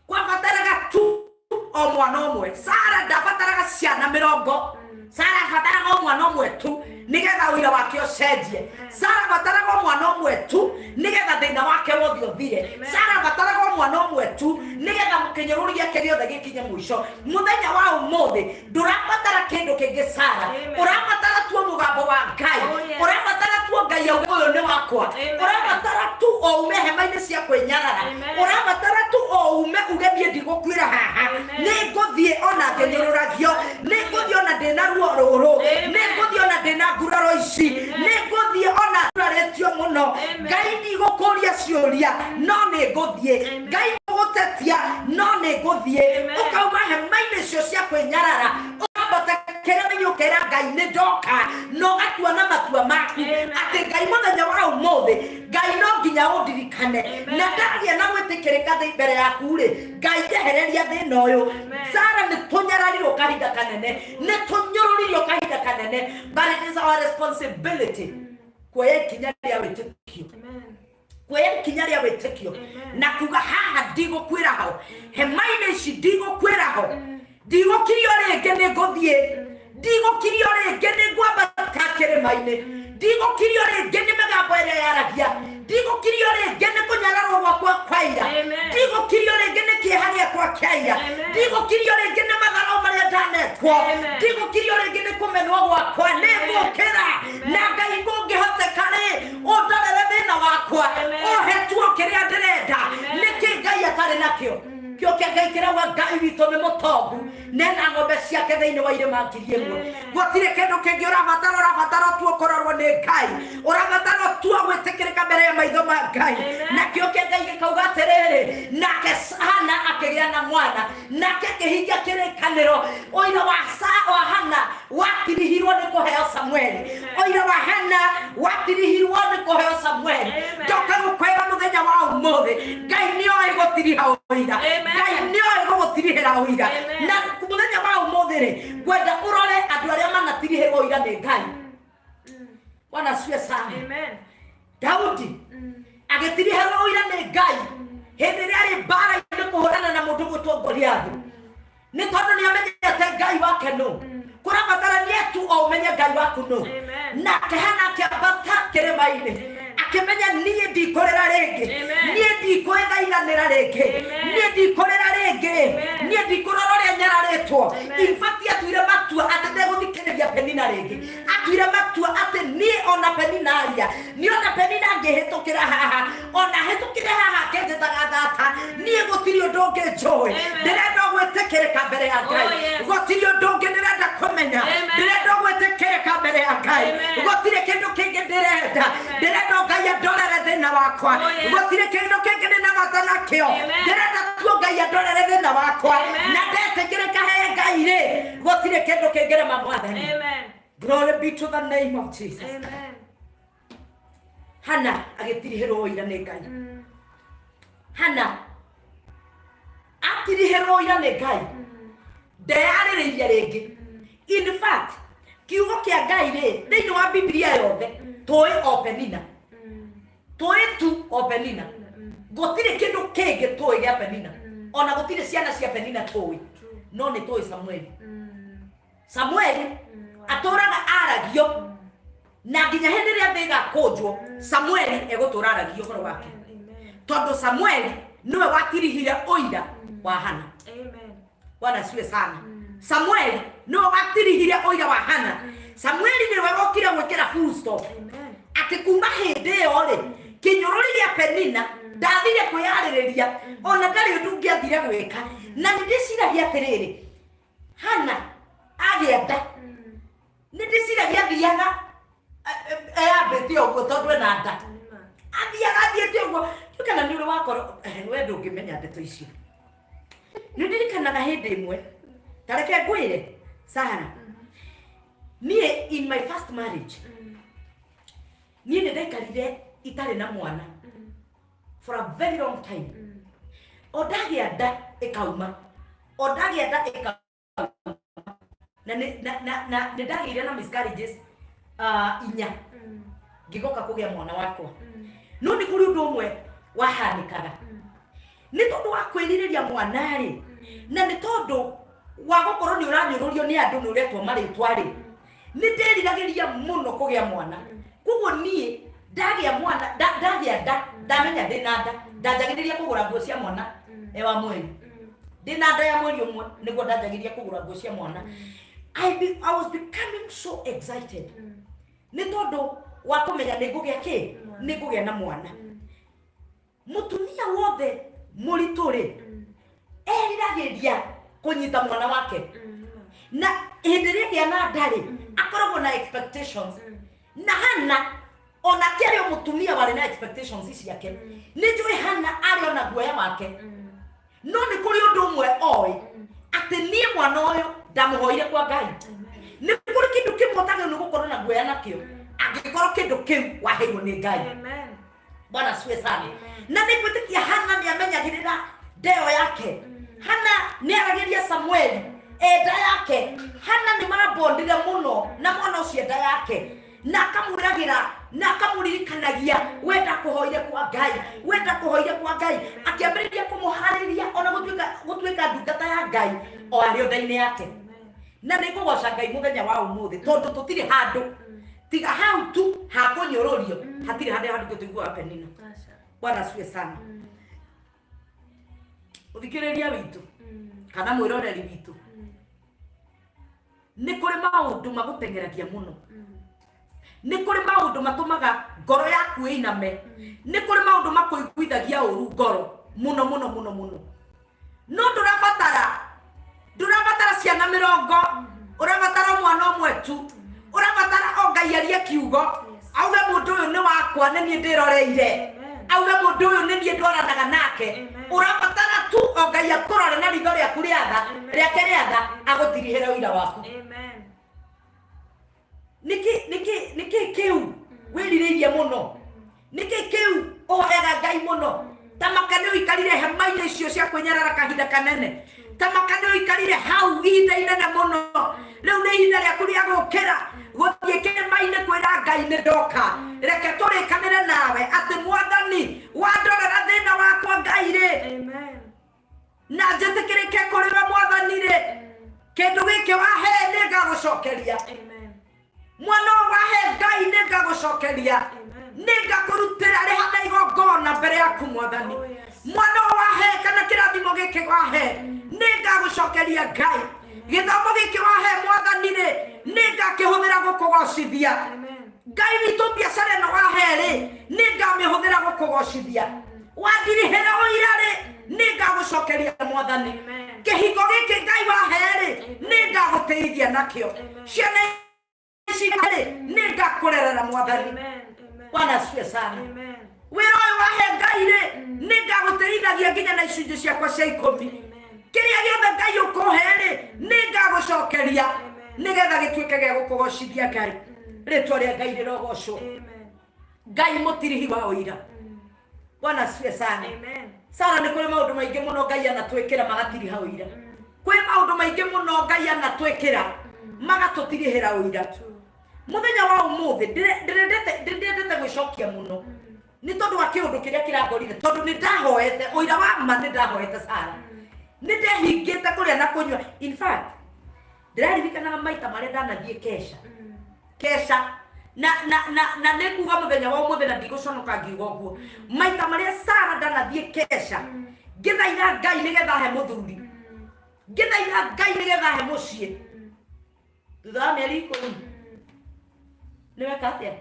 kwabataraga tu o mwana ũmwe. Sara ndabataraga ciana mĩrongo, Sara abataraga o mwana ũmwe tu nĩgetha ũira wake ũcenjie. Sara abataraga o mwana ũmwe tu nĩgetha thĩna wake wothe ũthire. Sara abataraga o mwana ũmwe tu nĩgetha kĩnyũrũri gĩake gĩothe gĩkinye mũico. Mũthenya wa ũmũthĩ ndũrabatara kĩndũ kĩngĩ, Sara. Amen. Ũrabatara tu mũgambo wa Ngai. Oh, yes. Ũrabatara tu Ngai auge ũyũ nĩ wakwa. Amen. Ũrabatara tu o ume hema-inĩ cia kwĩnyarara. Amen. Ũrabatara tu o ume uge niĩ ndigũkuĩra haha, Amen. nĩ ngũthiĩ ona ngĩnyũrũragio, nĩ ngũthiĩ ona ndĩna ruo rũrũ, Amen. nĩ ngũthiĩ ona ndĩna nguraro ici, Amen. nĩ ngũthiĩ ona ngurarĩtio mũno. Amen. Ngai ndigũkũria ciũria, no nĩ ngũthiĩ. Amen. Ngai gũtetia, no nĩ ngũthiĩ. Amen. Ũkauma hema-inĩ icio cia kwĩnyarara, ũkambata kĩrĩma-inĩ, ũkera Ngai nĩ ndoka, na ũgatua na matua maku Amen. atĩ Ngai mũthenya wa ũmũthĩ, Ngai no nginya ũndirikane. Amen. Na ndagĩa na gwĩtĩkĩrĩka thĩ mbere yaku rĩ, Ngai njehereria thĩna ũyũ. Amen. Sara, nĩ tũnyararirwo kahinda kanene, nĩ tũnyũrũririo kahinda kanene, but it is our responsibility kuoya ikinya rĩa wĩtĩkio. Amen. Kuoya ikinya rĩa wĩtĩkio Amen. na kuga haha ndigũkuĩra ho, hema-inĩ ici ndigũkuĩra ho, ndigũkirio rĩngĩ, nĩ ngũthiĩ, ndigũkirio rĩngĩ, nĩ ngwambata kĩrĩma-inĩ, ndigũkirio rĩngĩ nĩ mĩgambo ĩrĩa yaragia, ndigũkirio rĩngĩ nĩ kũnyararwo gwakwa kwa ira, Amen. ndigũkirio rĩngĩ nĩ kĩeha gĩakwa kĩa ira, Amen. ndigũkirio rĩngĩ nĩ matharau marĩa ndanekwo, Amen. ndigũkirio rĩngĩ nĩ kũmenwo gwakwa, nĩ ngũkĩra. Na Ngai kũngĩhoteka rĩ, ũndorere thĩna wakwa, Amen. ũhe tuo kĩrĩa ndĩrenda. Amen. Nĩkĩ Ngai atarĩ nakĩo? Kĩo kĩa Ngai kĩrauga Ngai witũ nĩ mũtongu, nena ng'ombe ciake thĩinĩ wa irĩma 1000. Amen. Gũtirĩ kĩndũ kĩngĩ ũrabatara, ũrabatara tu ũkũrorwo nĩ Ngai, ũrabatara tu gwĩtĩkĩrĩka mbere ya maitho ma Ngai. Amen. Na kĩo kĩa Ngai gĩkauga atĩrĩrĩ, nake Hana akĩgĩa na mwana, nake akĩhingia kĩrĩkanĩro. Ũira wa wa Hana watirihirwo nĩ kũheo Samueli. Ũira wa Hana watirihirwo nĩ kũheo Samueli. Amen. Ndoka gũkwĩra mũthenya wa ũmũthĩ, Ngai nĩoĩ gũtiriha ũira. Amen. Ngai nĩoĩ gũgũtirihĩra ũira. Amen. Na mũthenya wa ũmũthĩ rĩ, ngwenda ũrore andũ arĩa manatirihĩrwo ũira nĩ Ngai. Bwana asifiwe sana. Amen. Daudi agĩtirihĩrwo ũira nĩ Ngai hĩndĩ ĩrĩa arĩ mbara-inĩ kũhũrana na mũndũ gwĩtwo Goliathu, nĩ tondũ nĩ amenyete Ngai wake nũ. Kũrabatarania tu o ũmenye Ngai waku nũ. Amen. Nake Hana akĩambata kĩrĩma-inĩ, Amen. akĩmenya niĩ ndikũrĩra rĩngĩ, Amen. niĩ ndikwĩthaithanĩra rĩngĩ, Amen. niĩ ndikũrĩra rĩngĩ, Amen. niĩ ndikũrora ũrĩa nyararĩtwo. Amen. In fact, atuire matua atĩ ndegũthikĩrĩria Penina rĩngĩ. Atuire matua atĩ niĩ Niĩ ona Penina aria, niĩ ona Penina angĩhĩtũkĩra haha, ona hĩtũkĩre haha akĩnjĩtaga thata, niĩ gũtirĩ ũndũ ũngĩ njũĩ. Amen. Ndĩrenda gwĩtĩkĩrĩka mbere ya Ngai. Oh, yes. Gũtirĩ ũndũ ũngĩ ndĩrenda kũmenya. Amen. Ndĩrenda gwĩtĩkĩrĩka mbere ya Ngai. Amen. Gũtirĩ kĩndũ kĩngĩ ndĩrenda. Amen. Ndĩrenda Ngai andorere thĩna wakwa. Oh, yes. Gũtirĩ kĩndũ kĩngĩ ndĩna bata nakĩo. Amen. Ndĩrenda tu Ngai andorere thĩna wakwa. Amen. Na ndetĩkĩrĩka he Ngai rĩ, gũtirĩ kĩndũ kĩngĩrema Mwathani. Amen. Glory be to the name of Jesus. Amen. Hana agĩtirihĩrwo ũira nĩ Ngai. Hana atirihĩrwo ũira nĩ Ngai. Ndeyarĩrĩirie rĩngĩ. In fact, kiugo kĩa Ngai rĩ, thĩinĩ wa Bibilia yothe, tũĩ o Penina. Tũĩ tu o Penina. Gũtirĩ kĩndũ kĩngĩ tũĩ gĩa Penina. Ona gũtirĩ ciana cia Penina tũĩ. No nĩ tũĩ Samueli. Samueli atũraga aragio na nginya hĩndĩ ĩrĩa thĩ ĩgakũnjwo, Samueli egũtũra aragio ũhoro wake. Amen. Tondũ Samueli nĩwe watirihire ũira wa Hana. Amen. Bwana siwe sana. Samueli nĩwe watirihire ũira wa Hana. Samueli nĩwe wokire gwĩkĩra full stop. Amen. Atĩ kuma hĩndĩ ĩyo rĩ, kĩnyũrũri gĩa Penina ndathire kwĩyarĩrĩria, ona ndarĩ ũndũ ũngĩathire gwĩka. Na nĩ ndĩciragia atĩrĩrĩ, Hana agĩa nda, nĩ ndĩciragia athiaga eyambĩte ũguo tondũ ena nda. Amen. Athiaga athiĩte ũguo. Ndiũĩ kana nĩ ũrĩ wakorwo, we ndũngĩmenya ndeto icio. Nĩ ndirikanaga hĩndĩ ĩmwe, ta reke ngwĩre, Sara, niĩ in my first marriage, niĩ nĩ ndaikarire itarĩ na mwana for a very long time. O ndagĩa nda ĩkauma, o ndagĩa nda ĩkauma. Na nĩ na na na nĩ ndagĩire na miscarriages inya ngĩgoka kũgĩa mwana wakwa. No nĩ kũrĩ ũndũ ũmwe wahanĩkaga. Nĩ tondũ wa kwĩrirĩria mwana rĩ, na nĩ tondũ wa gũkorwo nĩ ũranyũrũrio nĩ andũ nĩ ũretwo marĩtwa rĩ, nĩ ndĩriragĩria mũno kũgĩa mwana. Koguo niĩ ndagĩa mwana, ndagĩa nda, ndamenya ndĩna nda, ndanjagĩrĩria kũgũra nguo cia mwana e wa mweri. Ndĩna nda ya mweri ũmwe nĩguo ndanjagĩrĩria kũgũra nguo cia mwana. I was becoming so excited. Nĩ tondũ wa kũmenya nĩ ngũgĩa kĩ, nĩ ngũgĩa na mwana. Mũtumia wothe mũritũ rĩ, eriragĩria kũnyita mwana wake. Na hĩndĩ ĩrĩa ĩgĩa na nda rĩ, akoragwo na expectations. Na Hana onake arĩ o mũtumia warĩ na expectations ciake. Nĩ njũĩ Hana arĩ ona guoya wake. No nĩ kũrĩ ũndũ ũmwe oĩ, atĩ niĩ mwana ũyũ ndamũhoire kwa Ngai. Nĩ kũrĩ kĩndũ kĩmwe ũtagĩrĩirwo nĩ gũkorwo na guoya nakĩo, angĩkorwo kĩndũ kĩu waheirwo nĩ Ngai. Amen. Bwana asifiwe sana. Na nĩ ngwĩtĩkia Hana nĩ amenyagĩrĩra ndeo yake. Hana nĩ aragĩria Samueli enda yake. Hana nĩ mabondire mũno na mwana ũcio enda yake, na akamwĩragĩra na akamũririkanagia wenda kũhoire kwa Ngai, wenda kũhoire kwa Ngai, akĩambĩrĩria kũmũharĩria ona gũtuĩka ndungata ya Ngai o arĩ o nda-inĩ yake. Na nĩ ngũgoca Ngai mũthenya wa ũmũthĩ tondũ tũtirĩ handũ tiga hau tu hakũnyũrũrio, hatirĩ handũ handũ tũiguaga Penina. Bwana asifiwe sana. Ũthikĩrĩria witũ kana mwĩroreri witũ, nĩ kũrĩ maũndũ magũteng'eragia mũno, nĩ kũrĩ maũndũ matũmaga ngoro yaku ĩiname, nĩ kũrĩ maũndũ makũiguithagia ũru ngoro mũno mũno mũno mũno. No ndũrabatara ciana mĩrongo, ũrabatara mwana ũmwe tu, ũrabatara o Ngai arie kiugo, auge mũndũ ũyũ nĩ wakwa, nĩ niĩ ndĩroreire, auge mũndũ ũyũ nĩ niĩ ndwaranaga nake. Ũrabatara tu o Ngai akũrore na ritho rĩaku rĩa tha, rĩake rĩa tha, agũtirihĩre ũira waku. Amen. Nĩkĩ kĩu wĩrirĩirie mũno? Nĩkĩ kĩu ũhoyaga Ngai mũno? Ta maka nĩ ũikarire hema-inĩ icio cia kwĩnyarara kahinda kanene, ta maka nĩ ũikarire hau ihinda inene mũno, rĩu nĩ ihinda rĩaku rĩa gũkĩra gũthiĩ kĩrĩma-inĩ kwĩra Ngai nĩ ndoka, reke tũrĩkanĩre nawe atĩ Mwathani wandorera thĩna wakwa Ngai rĩ, Amen. na njĩtĩkĩrĩke kũrĩ we Mwathani rĩ, kĩndũ gĩkĩ wahe nĩ ngagũcokeria. Amen. Mwana ũyũ wahe Ngai nĩ ngagũcokeria. Amen. Nĩ ngakũrutĩra rĩha na igongona mbere yaku Mwathani. Oh, yes. Mwana ũyũ wahe kana kĩrathimo gĩkĩ wahe nĩ ngagũcokeria Ngai. Gĩthomo gĩkĩ wahe Mwathani rĩ, nĩ ngakĩhũthĩra gũkũgocithia. Amen. Ngai witũ, biacara ĩno wahe rĩ, nĩ ngamĩhũthĩra gũkũgocithia. Wandirihĩra ũira rĩ, nĩ ngagũcokeria Mwathani. Amen. Kĩhingo gĩkĩ Ngai wahe rĩ, nĩ ngagũtĩithia nakĩo. Amen. Ciana ici rĩ, nĩ ngakũrerera Mwathani. Amen. Amen. Bwana asifiwe sana. Amen. Wĩra ũyũ wahe Ngai rĩ, nĩ ngagũtĩithagia nginya na icunjĩ ciakwa cia 10. Amen. Kĩrĩa gĩothe Ngai ũkũhe rĩ, nĩ ngagũcokeria Amen. nĩgetha gĩtuĩke gĩa gũkũgocithia Ngai. Rĩtwa rĩa Ngai rĩrogocwo. Amen. Ngai mũtirihi wa ũira. Bwana asifiwe sana. Amen. Sara, nĩ kũrĩ maũndũ maingĩ mũno Ngai anatwĩkĩra magatiriha ũira. Kwĩ maũndũ maingĩ mũno Ngai anatwĩkĩra magatũtirihĩra ũira. True. Mũthenya wa ũmũthĩ ndĩrendete gwĩcokia mũno nĩ tondũ wa kĩũndũ kĩrĩa kĩrangorire, tondũ nĩ ndahoete ũira wa ma, nĩ ndahoete Sara, nĩ ndehingĩte kũrĩa na kũnyua. In fact, ndĩraririkanaga maita marĩa ndanathiĩ kesha kesha na nĩ kuga mũthenya wa ũmũthĩ na ndigũconoka ngiuga ũguo, maita marĩa Sara ndanathiĩ kesha ngĩthaitha Ngai nĩgetha he mũthuri, ngĩthaitha Ngai nĩgetha he mũciĩ, thutha wa mĩeri 10 nĩ weka atĩa?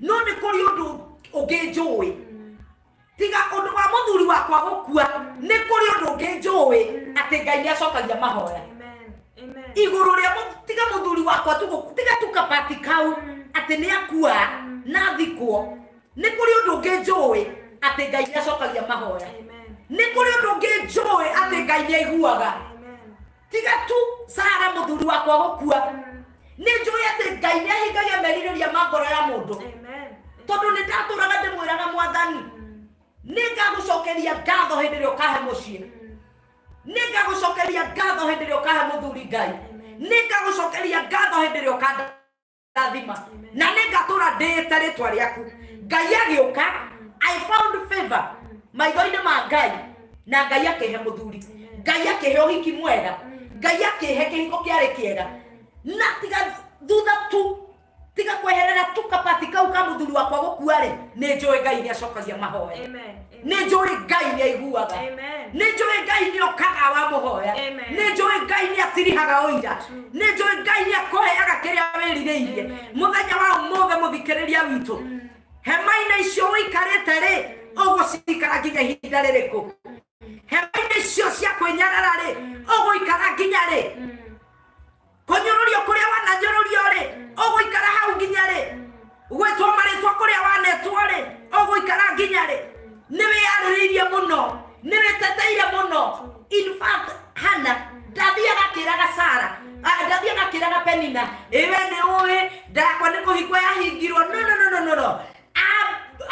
No nĩ kũrĩ ũndũ ũngĩ njũĩ tiga ũndũ wa mũthuri wakwa gũkua, nĩ kũrĩ ũndũ ũngĩ njũĩ atĩ Ngai nĩ acokagia mahoya. Amen. Amen. Igũrũ rĩa tiga mũthuri wakwa tu tiga tu kabati kau atĩ nĩ akua na thikwo, nĩ kũrĩ ũndũ ũngĩ njũĩ atĩ Ngai nĩ acokagia mahoya. Amen. Nĩ kũrĩ ũndũ ũngĩ njũĩ atĩ Ngai nĩ aiguaga. Amen. Tiga tu Sara mũthuri wakwa gũkua, nĩ njũĩ atĩ Ngai nĩ ahingagia merirĩria ma ngoro ya mũndũ. Amen. Tondũ nĩ ndatũraga ndĩmwĩraga Mwathani, nĩ ngagũcokeria ngatho hĩndĩ ĩrĩa ũkahe mũciĩ, nĩ ngagũcokeria ngatho hĩndĩ ĩrĩa ũkahe mũthuri Ngai, nĩ ngagũcokeria ngatho hĩndĩ ĩrĩa ũkandathima, na nĩ ngatũra ndĩĩte rĩtwa rĩaku. Ngai agĩũka, I found favor maitho-inĩ ma Ngai, na Ngai akĩhe mũthuri, Ngai akĩhe ũhiki mwega, Ngai akĩhe kĩhiko kĩarĩ kĩega. Na tiga thutha tu, tiga kweherera tu kabati kau ka mũthuri wakwa gũkua rĩ, nĩ njũĩ Ngai nĩ acokagia mahoya. Amen. Nĩ njũĩ Ngai nĩ aiguaga. Amen. Nĩ njũĩ Ngai nĩ okaga wamũhoya. Amen. Nĩ njũĩ Ngai nĩ atirihaga ũira. Nĩ njũĩ Ngai nĩ akũheaga kĩrĩa wĩrirĩirie. Amen. Mũthenya wa ũmũthĩ, mũthikĩrĩria witũ, hema-inĩ icio ũikarĩte rĩ, ũgũcikara nginya ihinda rĩrĩkũ? Hema-inĩ icio cia kwĩnyarara rĩ, ũgũikara nginya rĩ? Kũnyũrũrio kũrĩa wananyũrũrio rĩ, ũgũikara hau nginya rĩ? Gwĩtwo marĩtwa kũrĩa wanetwo rĩ, ũgũikara nginya rĩ? Nĩ wĩyarĩrĩirie mũno, nĩ wĩteteire mũno. In fact, Hana ndathiaga akĩraga Sara, ndathiaga akĩraga Penina, ĩwe nĩ ũĩ ndakwa nĩ kũhingwo yahingirwo. No, no, no, no, no, no.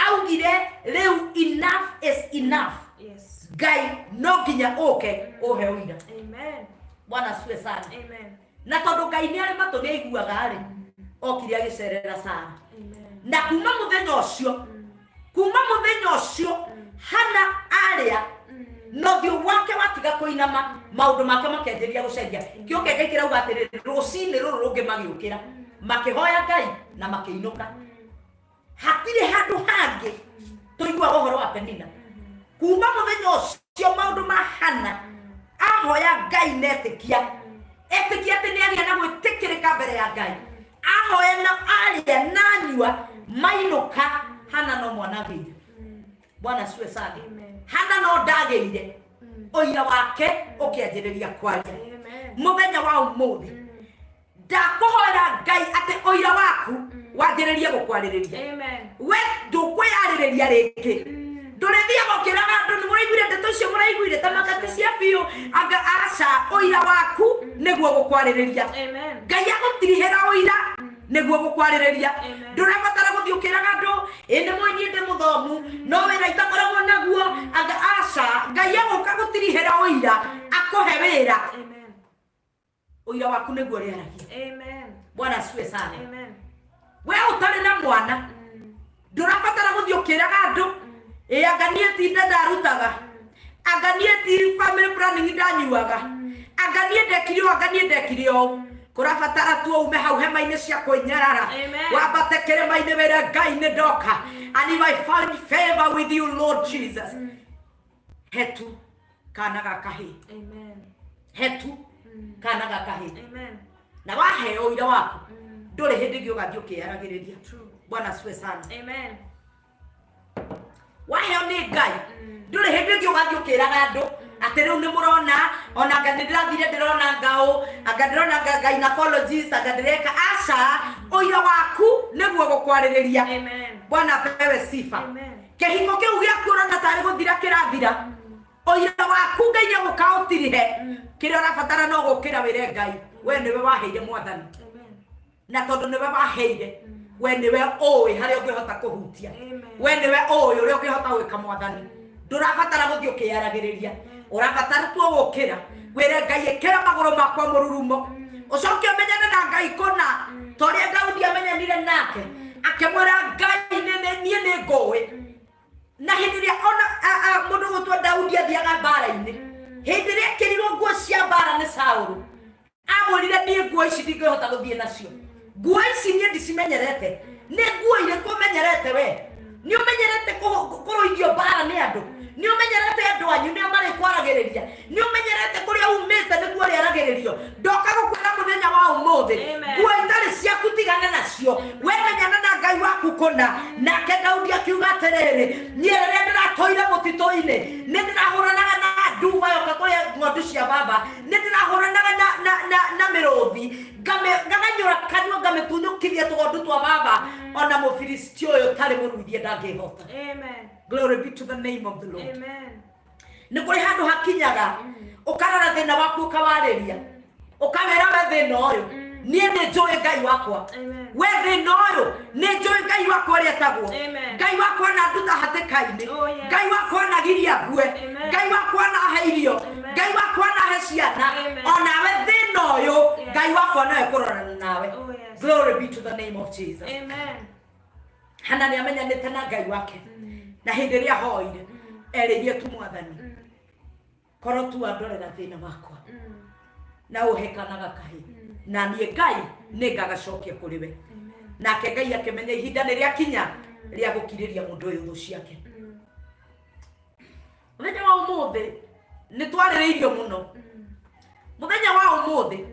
Augire rĩu enough is enough. Yes. Ngai no nginya ũke ũhe ũira. Amen. Bwana asifiwe sana. Amen. Na tondũ Ngai nĩ arĩ matũ, nĩ aiguaga rĩ, okire agĩcerera Sara. Amen. Na kuma mũthenya ũcio, kuma mũthenya ũcio Hana arĩa na ũthiũ wake watiga kũinama, maũndũ make makĩanjĩrĩria gũcenjia. Kĩo kĩa Ngai kĩrauga atĩrĩrĩ, rũcinĩ rũrũ rũngĩ magĩũkĩra, makĩhoya Ngai na makĩinũka. Hatirĩ handũ hangĩ tũiguaga ũhoro wa Penina. Kuma mũthenya ũcio maũndũ ma Hana, ahoya Ngai na etĩkia, etĩkia atĩ nĩ agĩa na gwĩtĩkĩrĩka mbere ya Ngai, ahoya na arĩa na anyua, mainũka, Hana no mwana agĩire. Bwana asifiwe sana. Amen. Hana no ndagĩire, ũira wake ũkĩanjĩrĩria kwaria. Amen. Mũthenya wa ũmũthĩ ndakũhoera Ngai atĩ ũira waku wanjĩrĩrie gũkwarĩrĩria. Amen. We ndũkwĩyarĩrĩria rĩngĩ, ndũrĩthiaga ũkĩraga andũ nĩ mũraiguire ndeto icio, mũraiguire ta makati cia biũ. Anga aca, ũira waku nĩguo gũkwarĩrĩria. Amen. Ngai agũtirihĩra ũira nĩguo gũkwarĩrĩria. Amen. Ndũrabatara gũthiĩ ũkĩraga andũ, ĩ nĩ mũĩ niĩ ndĩ mũthomu no wĩra itakoragwo naguo. Anga aca, Ngai agũka gũtirihĩra ũira akũhe wĩra. Amen. Ũira waku nĩguo ũrĩaragia. Amen. Bwana asifiwe sana. Amen. We ũtarĩ na mwana, ndũrabatara gũthiĩ ũkĩraga andũ, ĩ anga niĩ ti nda ndarutaga, anga niĩ ti family planning ndanyuaga, anga niĩ ndekire ũũ, anga niĩ ndekire ũũ. Kũrabatara tu ume hau hema-inĩ cia kwĩnyarara, Amen. wambate kĩrĩma-inĩ wĩre Ngai, nĩ ndoka, and if I find favor with you, Lord Jesus, hetu kana ga kahĩĩ. Amen. Hetu kana ga kahĩĩ. Amen. Na waheo ũira waku, ndũrĩ hĩndĩ ĩngĩ ũgathiĩ ũkĩyaragĩrĩria. True. Bwana asifiwe sana. Amen. Waheo nĩ Ngai, ndũrĩ hĩndĩ ĩngĩ ũgathiĩ ũkĩraga andũ atĩ rĩu nĩ mũrona ona anga nĩ ndĩrathire ndĩrona ngaũ, anga ndĩrona gynecologist, anga ndĩreka. Aca, ũira waku nĩguo gũkwarĩrĩria. Amen. Bwana apewe sifa. Amen. Kĩhiko kĩu gĩaku ũrona tarĩ gũthira kĩrathira, ũira waku Ngai nĩ agũkaũtirihe. Kĩrĩa ũrabatara no gũkĩra wĩre Ngai, we nĩwe waheire, Mwathani. Amen. Na tondũ nĩwe waheire, we nĩwe ũĩ harĩa ũngĩhota kũhutia. Amen. We nĩwe ũĩ ũrĩa ũngĩhota gwĩka, Mwathani. Ndũrabatara gũthiĩ ũkĩyaragĩrĩria, ũrabatara tu gũkĩra wĩre Ngai, ĩkĩra magũrũ makwa mũrurumo. Ũcoke ũmenyane na Ngai kũna, ta ũrĩa Daudi amenyanire nake, akĩmwĩra, Ngai, niĩ nĩ ngũĩ. Na hĩndĩ ĩrĩa ona mũndũ gũtwo Daudi athiaga mbara-inĩ, hĩndĩ ĩrĩa ekĩrirwo nguo cia mbara nĩ Saũlũ, amwĩrire, niĩ nguo ici ndingĩhota gũthiĩ nacio, nguo ici niĩ ndicimenyerete. Nĩ nguo irĩkũ ũmenyerete? We nĩ ũmenyerete kũrũithio mbara nĩ andũ, nĩ ũmenyerete andũ anyu nĩo marĩkwaragĩrĩria, nĩ ũmenyerete kũrĩa umĩte nĩguo ũrĩaragĩrĩrio. Ndoka gũkwĩra mũthenya wa ũmũthĩ, Amen. nguo itarĩ ciaku tigana nacio, we menyana na Ngai waku kũna. Nake Daudi akiuga atĩrĩrĩ, niĩ rĩrĩa ndĩratũire mũtitũ-inĩ, nĩ ndĩrahũranaga na nduba yoka kũrĩa ng'ondu cia baba, nĩ ndĩrahũranaga na mĩrũthi, ngaganyũra kanua, ngamĩtunyũkithia tũgondu twa baba. Ona mũfilisti ũyũ tarĩ mũruithie ndangĩhota. Amen. Glory be to the name of the Lord. Amen. Nĩ kũrĩ handũ hakinyaga ũkarora thĩna waku, ũkawarĩria, ũkawĩra, we thĩna ũyũ, niĩ nĩ njũĩ Ngai wakwa. Amen. We thĩna ũyũ, nĩ njũĩ Ngai wakwa ũrĩa etagwo. Amen. Ngai wakwa na nduta hatĩka-inĩ. Oh, yes. Ngai wakwa nagiria ngue. Amen. Ngai wakwa nahe irio. Amen. Ngai wakwa nahe ciana. Amen. Onawe thĩna ũyũ, Yes. Ngai wakwa nawe kũrorana nawe. Oh, yes. Glory be to the name of Jesus. Amen. Hana nĩ amenyanĩte na Ngai wake, na hĩndĩ ĩrĩa ahoire, erĩirie tu, Mwathani, korwo tu andorera thĩna wakwa na ũhe kana gakahĩ, na niĩ Ngai nĩ ngagacokia kũrĩ we. Amen. Nake Ngai akĩmenya ihinda nĩ rĩakinya rĩa gũkirĩria mũndũ ũyũ thũ ciake. Mũthenya wa ũmũthĩ nĩ twarĩrĩirio mũno. Mũthenya wa ũmũthĩ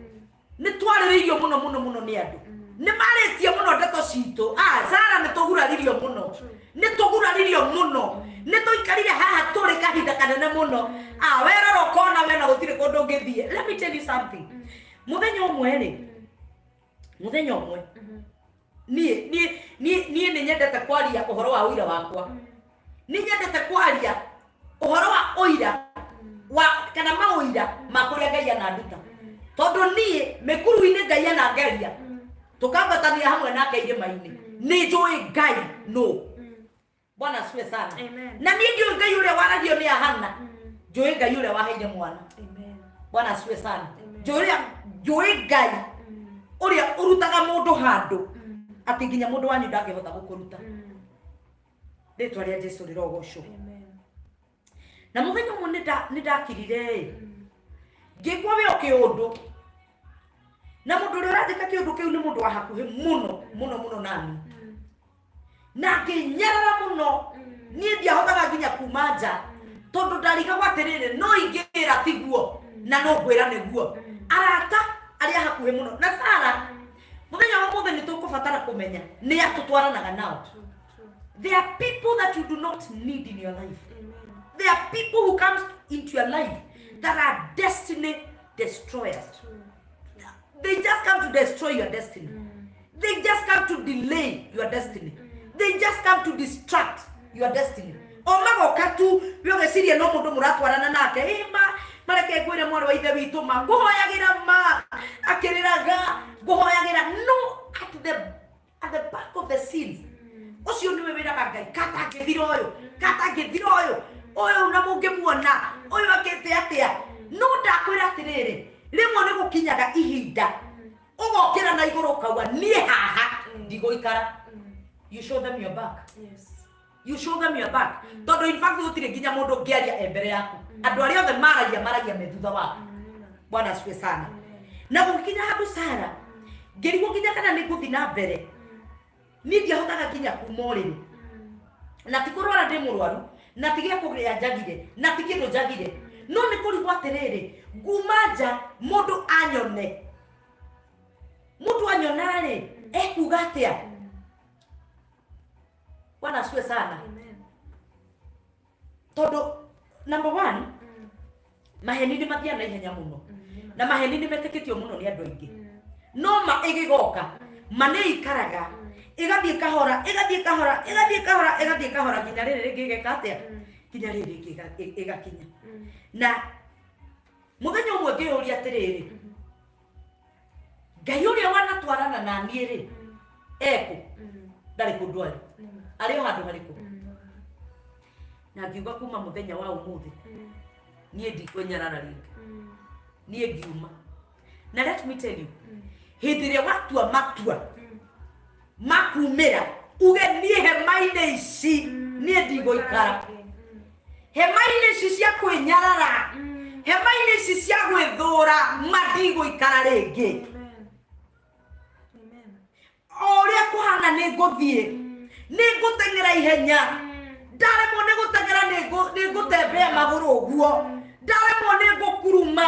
nĩ twarĩrĩirio mũno mũno mũno nĩ andũ, nĩ marĩtie mũno ndeto citũ. Ah, Sara, nĩ tũguraririo mũno, nĩ tũguraririo mũno, nĩ tũikarire haha tũrĩ kahinda kanene mũno. Ah, werora ũkona we na gũtirĩ kũndũ ũngĩthiĩ. Let me tell you something. Mũthenya ũmwe rĩ, mũthenya ũmwe niĩ nĩ nyendete kwaria ũhoro wa ũira wakwa, nĩ nyendete kwaria ũhoro wa ũira wa kana maũira ma kũrĩa Ngai ananduta, tondũ niĩ mĩkuru-inĩ Ngai anangeria, tũkambatania hamwe nake irĩma-inĩ. Nĩ njũĩ Ngai no. Bwana asifiwe sana. Amen. Na niĩ ndiũĩ Ngai ũrĩa waragio nĩ Ahana, njũĩ Ngai ũrĩa waheire mwana. Amen. Bwana asifiwe sana. Amen. Njũĩ Ngai ũrĩa ũrutaga mũndũ handũ atĩ nginya mũndũ wanyu ndangĩhota gũkũruta. Rĩtwa rĩa Jesu rĩrogocwo. Amen. Na mũthenya ũmwe nĩ ndakirire ĩ ngĩkwo we kĩũndũ, na mũndũ ũrĩa ũranjĩka kĩũndũ kĩu nĩ mũndũ wa hakuhĩ mũno mũno mũno nani, na ngĩnyarara mũno. Niĩ ndiahotaga nginya kuma nja, tondũ ndarigagwo atĩrĩrĩ, no ingĩra tiguo na no ngwĩra nĩguo. Arata arĩa hakuhĩ mũno na Sara, mũthenya wa ũmũthĩ nĩ tũkũbatara kũmenya nĩ atũtwaranaga nao. True. True. There are people that you do not need in your life. Amen. There are people who comes into your life that are destiny destroyers. True. They just come to destroy your destiny. They just come to delay your destiny. They just come to distract your destiny. O magoka tu we ũgeciria no mũndũ mũratwarana nake. Ĩ ma mareke ngwĩre, mwarĩ wa ithe witũ, ma ngũhoyagĩra, ma akĩrĩraga ngũhoyagĩra, no at the back of the scenes, ũcio nĩwe wĩraga Ngai, katangĩthira ũyũ, katangĩthira ũyũ, ũyũ na mũngĩmuona ũyũ akĩte atĩa. No ndakwĩra atĩrĩrĩ, rĩmwe nĩ gũkinyaga ihinda ũgokĩra na igũrũ ũkauga, niĩ haha ndigũikara. You show them your back. You show them your back, tondũ in fact gũtirĩ nginya mũndũ ũngĩaria e mbere yaku. Andũ arĩa othe maragia, maragia me thutha waku. Bwana asifiwe sana. Na gũgĩkinya handũ, Sara, ngĩrigwo nginya kana nĩ ngũthiĩ na mbere. Niĩ ndiahotaga nginya kuma ũrĩrĩ, na ti kũrwara ndĩ mũrwaru, na ti gĩa kũrĩa njagire, na ti kĩndũ njagire, no nĩ kũrigwo atĩrĩrĩ, nguma nja mũndũ anyone, mũndũ anyona rĩ, ekuga atĩa? Bwana asifiwe sana. Amen. Tondũ number one, maheni nĩ mathiaga na ihenya mũno, na maheni nĩ metĩkĩtio mũno nĩ andũ aingĩ. No ma ĩgĩgoka, ma nĩ ikaraga, ĩgathiĩ kahora, ĩgathiĩ kahora, ĩgathiĩ kahora, ĩgathiĩ kahora, nginya rĩrĩ rĩngĩ ĩgeka atĩa? Nginya rĩrĩ rĩngĩ ĩgakinya. Na mũthenya ũmwe ngĩyũria atĩrĩrĩ, Ngai ũrĩa wanatwarana na niĩ rĩ, ekũ? Ndarĩ kũndũ arĩ, arĩ o handũ harĩkũ? Na ngiuga kuma mũthenya wa ũmũthĩ niĩ ndikwĩnyarara rĩngĩ, niĩ ngiuma. Na let me tell you, hĩndĩ ĩrĩa watua matua makumĩra, uge niĩ hema-inĩ ici niĩ ndigũikara, hema-inĩ ici cia kwĩnyarara, hema-inĩ ici cia gwĩthũra, ma ndigũikara rĩngĩ. Amen. Amen. O ũrĩa kũhana nĩ ngũthiĩ, nĩ ngũteng'era ihenya. Ndaremwo nĩ gũteng'era, nĩ ngũtembea magũrũ ũguo. Ndaremwo nĩ ngũkuruma,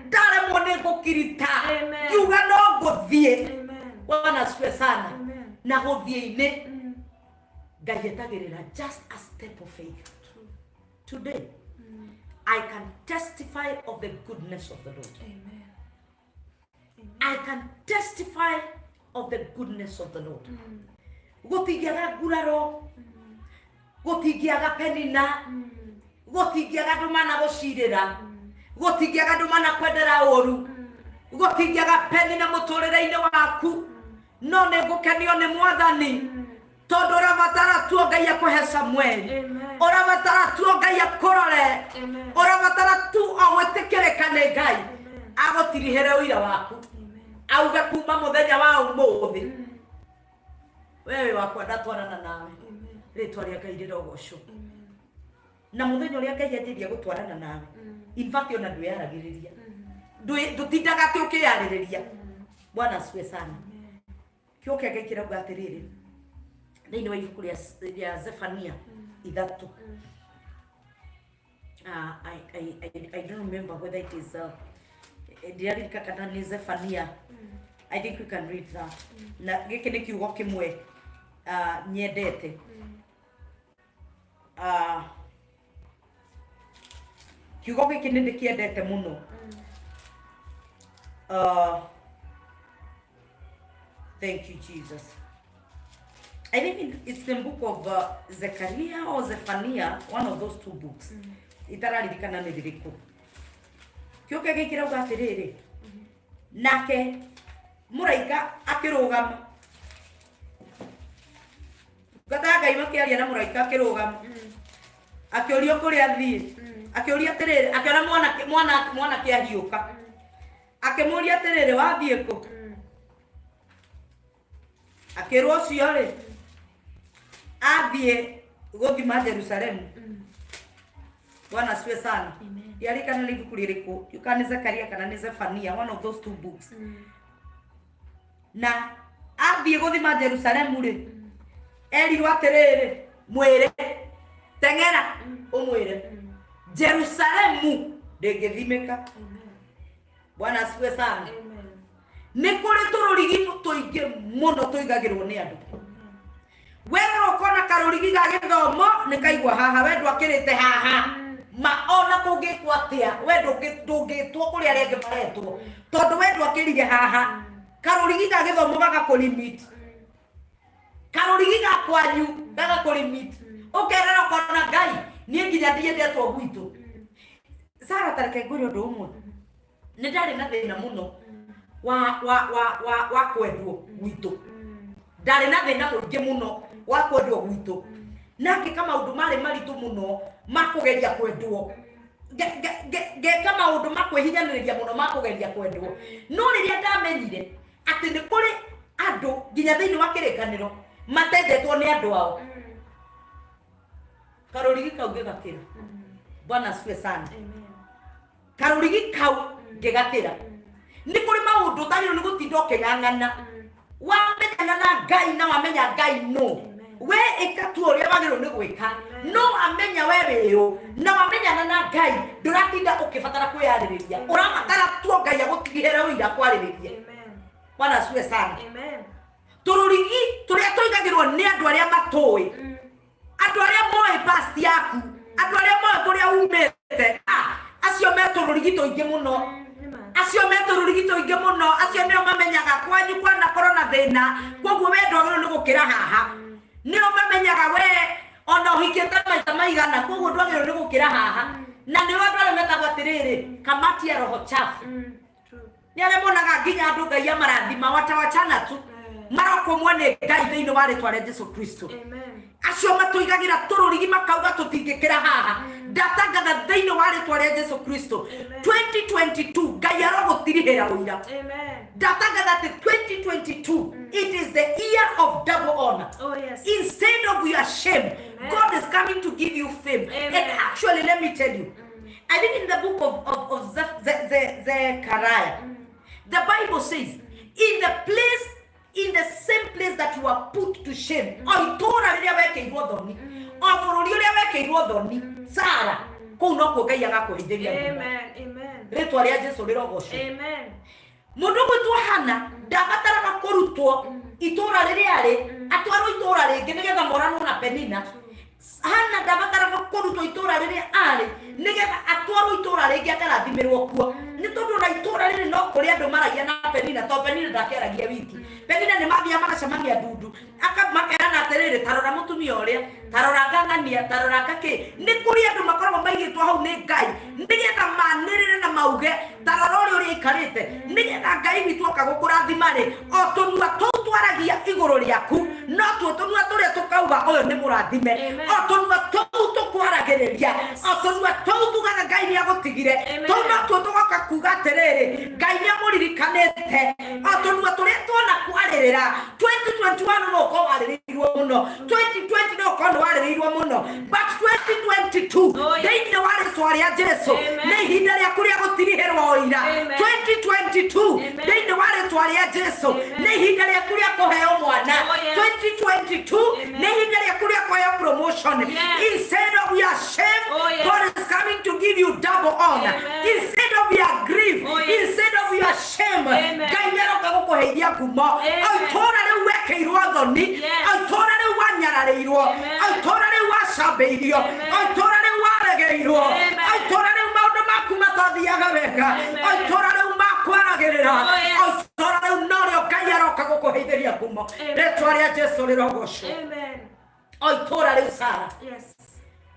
ndaremwo nĩ ngũkirita. Amen. Ngiuga no ngũthiĩ. Amen. Bwana asifiwe sana. Amen. Na gũthiĩ-inĩ Ngai etagĩrĩra just a step of faith. True. Today I can testify of the goodness of the Lord. Amen. I can testify of the goodness of the Lord. Gũtingĩaga nguraro, gũtingĩaga penina, gũtingĩaga andũ managũcirĩra, gũtingĩaga andũ manakwendera ũru, gũtingĩaga penina mũtũrĩre-inĩ waku, no nĩ ngũkenio nĩ Mwathani tondũ ũrabatara tuo Ngai akũhe Samuel. Amen. Ũrabatara tuo Ngai akũrore. Amen. Ũrabatara tu o gwĩtĩkĩrĩka nĩ Ngai agũtirihere ũira waku. Amen. Auge kuma mũthenya wa ũmũthĩ wewe wakwa ndatwarana nawe. Amen. Rĩtwa rĩa Ngai rĩrogocwo. Amen. Na mũthenya ũrĩa Ngai anjĩria gũtwarana nawe, in fact ona ndwĩyaragĩrĩria. Ndũtindaga atĩ ũkĩyarĩrĩria. Bwana asifiwe sana. Kiugo kĩa Ngai kĩrauga atĩrĩrĩ thĩinĩ wa ibuku rĩa Zefania 3. I don't remember whether it is ndiraririka kana nĩ Zephania. I think we can read that. Na gĩkĩ nĩ kiugo kĩmwe nyendete. Kiugo gĩkĩ nĩ ndĩkĩendete mũno. Thank you, Jesus. I think it's the book of Zechariah or Zephaniah, one of those two books. Itararirikana nĩ rĩrĩkũ. Kiugo kĩa Ngai kĩrauga atĩrĩrĩ, nake mũraika akĩrũgama. Ndungata ya Ngai makĩaria na mũraika akĩrũgama. Akĩũrio kũrĩa athiĩ. Akĩũria atĩrĩrĩ, akĩona mwanake ahiũka. Akĩmũria atĩrĩrĩ, wathiĩ kũ? Akĩrwo ũcio rĩ, athiĩ gũthima Jerusalemu. Bwana asifiwe sana. Amen. Ndiarikana nĩ ibuku rĩrĩkũ, kana nĩ Zekaria kana nĩ Zefania, one of those two books. Na athiĩ gũthima Jerusalemu rĩ, erirwo atĩrĩrĩ, mwĩre, teng'era, ũmwĩre, Jerusalemu ndĩngĩthimĩka. Amen. Bwana asifiwe sana. Amen. Nĩ kũrĩ tũrũrigi tũingĩ mũno tũigagĩrwo nĩ andũ. Werora ũkona karũrigi ga gĩthomo nĩ kaigua haha, we ndwakĩrĩte haha. Ma ona kũngĩkwo atĩa, we ndũngĩtwo kũrĩa arĩa angĩ maretwo, tondũ we ndwakĩrire haha. Karũrigi ga gĩthomo gagakũ-limit. Karũrigi ga kwanyu gagakũ-limit. Ũkerora ũkona Ngai, niĩ nginya ndiendetwo gwitũ. Sara, ta reke ngwĩre ũndũ ũmwe. Nĩ ndarĩ na thĩna mũno wa kwendwo gwitũ. Ndarĩ na thĩna mũingĩ mũno wa kwendwo gwitũ. Na ngĩka maũndũ marĩ maritũ mũno ma kũgeria kwendwo. Ngeka maũndũ ma kwĩhinyanĩrĩria mũno ma kũgeria kwendwo. No rĩrĩa ndamenyire atĩ nĩ kũrĩ andũ nginya thĩinĩ wa kĩrĩkanĩro matendetwo nĩ andũ ao, karũrigi kau ngĩgakĩra. Bwana asifiwe sana. Amen. Karũrigi kau ngĩgakĩra. Nĩ kũrĩ maũndũ ũtagĩrĩirwo nĩ gũtinda ũkĩng'ang'ana. Wamenyana na Ngai na wamenya Ngai no. Amen. We ĩka tu ũrĩa wagĩrĩirwo nĩ gwĩka. Amen. No wamenya we wĩ ũ, na wamenyana na Ngai, ndũratinda ũkĩbatara kwĩyarĩrĩria. Ũrabatara tu Ngai agũtigĩre ũira kwarĩrĩria. Amen. Bwana asifiwe sana. Amen. Tũrũrigi tũrĩa tũigagĩrwo nĩ andũ arĩa matũĩ. Andũ arĩa moĩ past yaku, andũ arĩa moĩ kũrĩa umĩte, acio metũrũrigi tũingĩ mũno. Acio metũrũrigi tũingĩ mũno, acio nĩo mamenyaga kwanyu kwanakorwo na thĩna, koguo we ndwagĩrĩirwo nĩ gũkĩra haha. Nĩo mamenyaga we ona ũhikĩte maita maigana, koguo ndwagĩrĩirwo nĩ gũkĩra haha. Na nĩo andũ arĩa metagwo atĩrĩrĩ, kamati ya roho chafu. Nĩ arĩa monaga nginya andũ Ngai amarathima watawachana tu, marokomwo nĩ Ngai thĩinĩ wa rĩtwa rĩa Jesu Kristo. Acio matũigagĩra tũrũrigi makauga tũtingĩkĩra haha. Ndatangatha thĩinĩ wa rĩtwa rĩa Jesu Kristo, 2022 Ngai arogũtirihĩra ũira. Ndatangatha atĩ 2022, it is the year of double honor. Oh, yes. Instead of your shame, Amen. God is coming to give you fame. Amen. And actually, let me tell you, I think in the book of Zechariah, the Bible says, in the same place that you are put to shame, o itũũra rĩrĩa wekĩirwo thoni, o bũrũri ũrĩa wekĩirwo thoni, Sara, kũu nokuo Ngai agakũhithĩria ngumo. Amen. Amen. Rĩtwa rĩa Jesu rĩrogocwo. Amen. Mũndũ ũgwĩtwo Hana ndabataraga kũrutwo itũũra rĩrĩa arĩ atwarwo itũũra rĩngĩ nĩgetha moranwo na Penina. Hana ndabataraga kũrutwo itũũra rĩrĩa arĩ nĩgetha atwarwo itũũra rĩngĩ akarathimĩrwo kuo, nĩ tondũ na itũũra rĩrĩ no kũrĩ andũ maragia na Penina, to Penina ndakĩaragia wiki. Penina nĩ mathiaga magacemania ndundu, makerana atĩrĩrĩ, tarora mũtumia ũrĩa, tarora ngang'ania, tarora ngakĩ. Nĩ kũrĩ andũ makoragwo maigĩtwo hau nĩ Ngai nĩgetha manĩrĩre na mauge, tarora ũrĩa ũrĩa aikarĩte, nĩgetha Ngai witũ oka gũkũrathima rĩ, o tũnua tũu twaragia igũrũ rĩaku no tuo tũnua tũrĩa tũkauga ũyũ nĩ mũrathime. Amen. O tũnua tũu tũkwaragĩrĩria, o tũnua tũu tugaga Ngai nĩ agũtigire, Amen. tũu no tuo tũgoka kuga atĩrĩrĩ, Ngai nĩ amũririkanĩte. O tũnua tũrĩa tuona kwarĩrĩra 2021, no ũkorwo warĩrĩirwo mũno 2020, no ũkorwo nĩ warĩrĩirwo mũno, but 2022, Oh, yes. thĩinĩ wa rĩtwa rĩa Jesu, Amen. nĩ ihinda rĩaku rĩa gũtirihĩrwo ũira. Amen. 2022, Amen. thĩinĩ wa rĩtwa rĩa Jesu, Amen. nĩ ihinda rĩaku rĩa kũheo mwana. Oh, yes. 2022, Amen. nĩ ihinda rĩaku rĩa kũheo promotion. Yes. Instead of your shame, Oh, yes. God is coming to give you double honor. Amen. Instead of your grief, Oh, yes. instead of your shame, Amen. Ngai nĩaroka gũkũheithia ngumo. Amen. O itũũra rĩu wekĩirwo thoni, Yes. o itũũra rĩu wanyararĩirwo, Amen. o itũũra rĩu wacambĩirio, Amen. o itũũra rĩu waregeirwo, Amen. o itũũra rĩu maũndũ maku matathiaga wega, Amen. o itũũra rĩu makwaragĩrĩra, Oh, yes. o itũũra rĩu norĩo Ngai aroka gũkũheithĩria ngumo. Amen. Rĩtwa rĩa Jesu rĩrogocwo. Amen. O itũũra rĩu, Sara,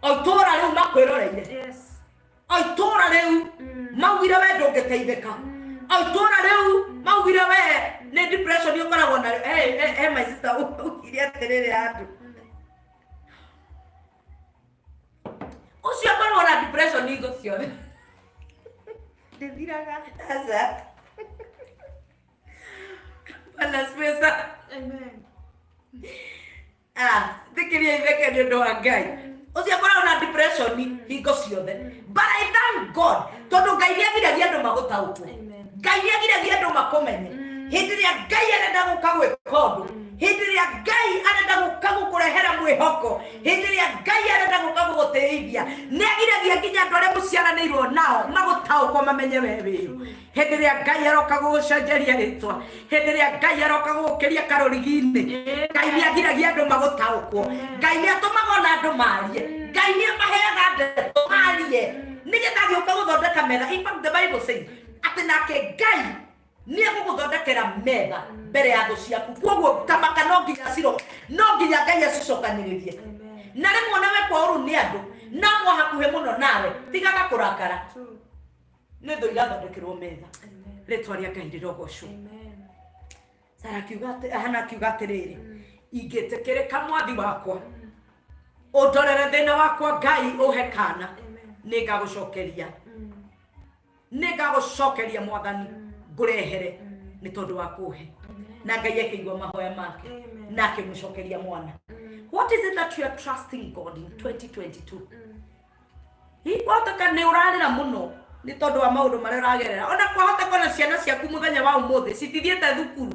o itũũra rĩu makwĩroreire, o itũũra rĩu maugire we ndũngĩteithĩka, o itũũra rĩu maugire we nĩ depression ũkoragwo nayo. Hey, hey, hey, my sister ugire atĩrĩrĩ, andũ ũcio akoragwo na depression hingo ciothe. Ndĩthiraga. Aca. Bwana asifiwe sana. Amen. Ah, thikiria itheke nĩ ũndũ wa Ngai. Ũcio akoragwo na depression hingo ciothe. But I thank God tondũ Ngai nĩ agiragia andũ magũtaũkwo. Amen. Ngai nĩ agiragia andũ makũmenye. Hĩndĩ ĩrĩa Ngai arenda gũka gwĩka ũndũ, hĩndĩ ĩrĩa Ngai arenda gũka gũkũrehera mwĩhoko, hĩndĩ ĩrĩa Ngai arenda gũka gũgũtĩithia, nĩ agiragia nginya andũ arĩa mũciaranĩirwo nao magũtaũkwo mamenye we wĩũ. Hĩndĩ ĩrĩa Ngai aroka gũgũcenjeria rĩtwa, hĩndĩ ĩrĩa Ngai aroka gũgũkĩria karũrigi-inĩ, Ngai nĩ agiragia andũ magũtaũkwo. Ngai nĩ atũmaga ona andũ marie. Ngai nĩ amaheaga ndeto marie nĩgetha agĩũka gũthondeka metha. In fact, the Bible says atĩ nake Ngai nĩ egũgũthondekera metha mbere ya thũ ciaku. Koguo tamaka no nginya ciro, no nginya Ngai acicokanĩrĩrie. Amen. Na rĩmwe ona wekwo ũru nĩ andũ na mwa hakuhĩ mũno nawe, tigaga kũrakara. True. Nĩ thũ irathondekerwo metha. Amen. Rĩtwa rĩa Ngai rĩrogocwo. Amen. Sara akiuga Hana akiuga atĩrĩrĩ, ingĩtĩkĩrĩka mwathi wakwa ũndorere thĩna wakwa, Ngai ũhe kana, Amen. nĩ ngagũcokeria, nĩ ngagũcokeria mwathani, ngũrehere nĩ tondũ wa kũhe. Na Ngai akĩigua mahoya make Amen. na akĩmũcokeria mwana. What is it that you are trusting God in 2022? Hihi kwahoteka nĩ ũrarĩra mũno nĩ tondũ wa maũndũ marĩa ũragerera. Ona kwahoteka ona ciana ciaku mũthenya wa ũmũthĩ citithiĩte thukuru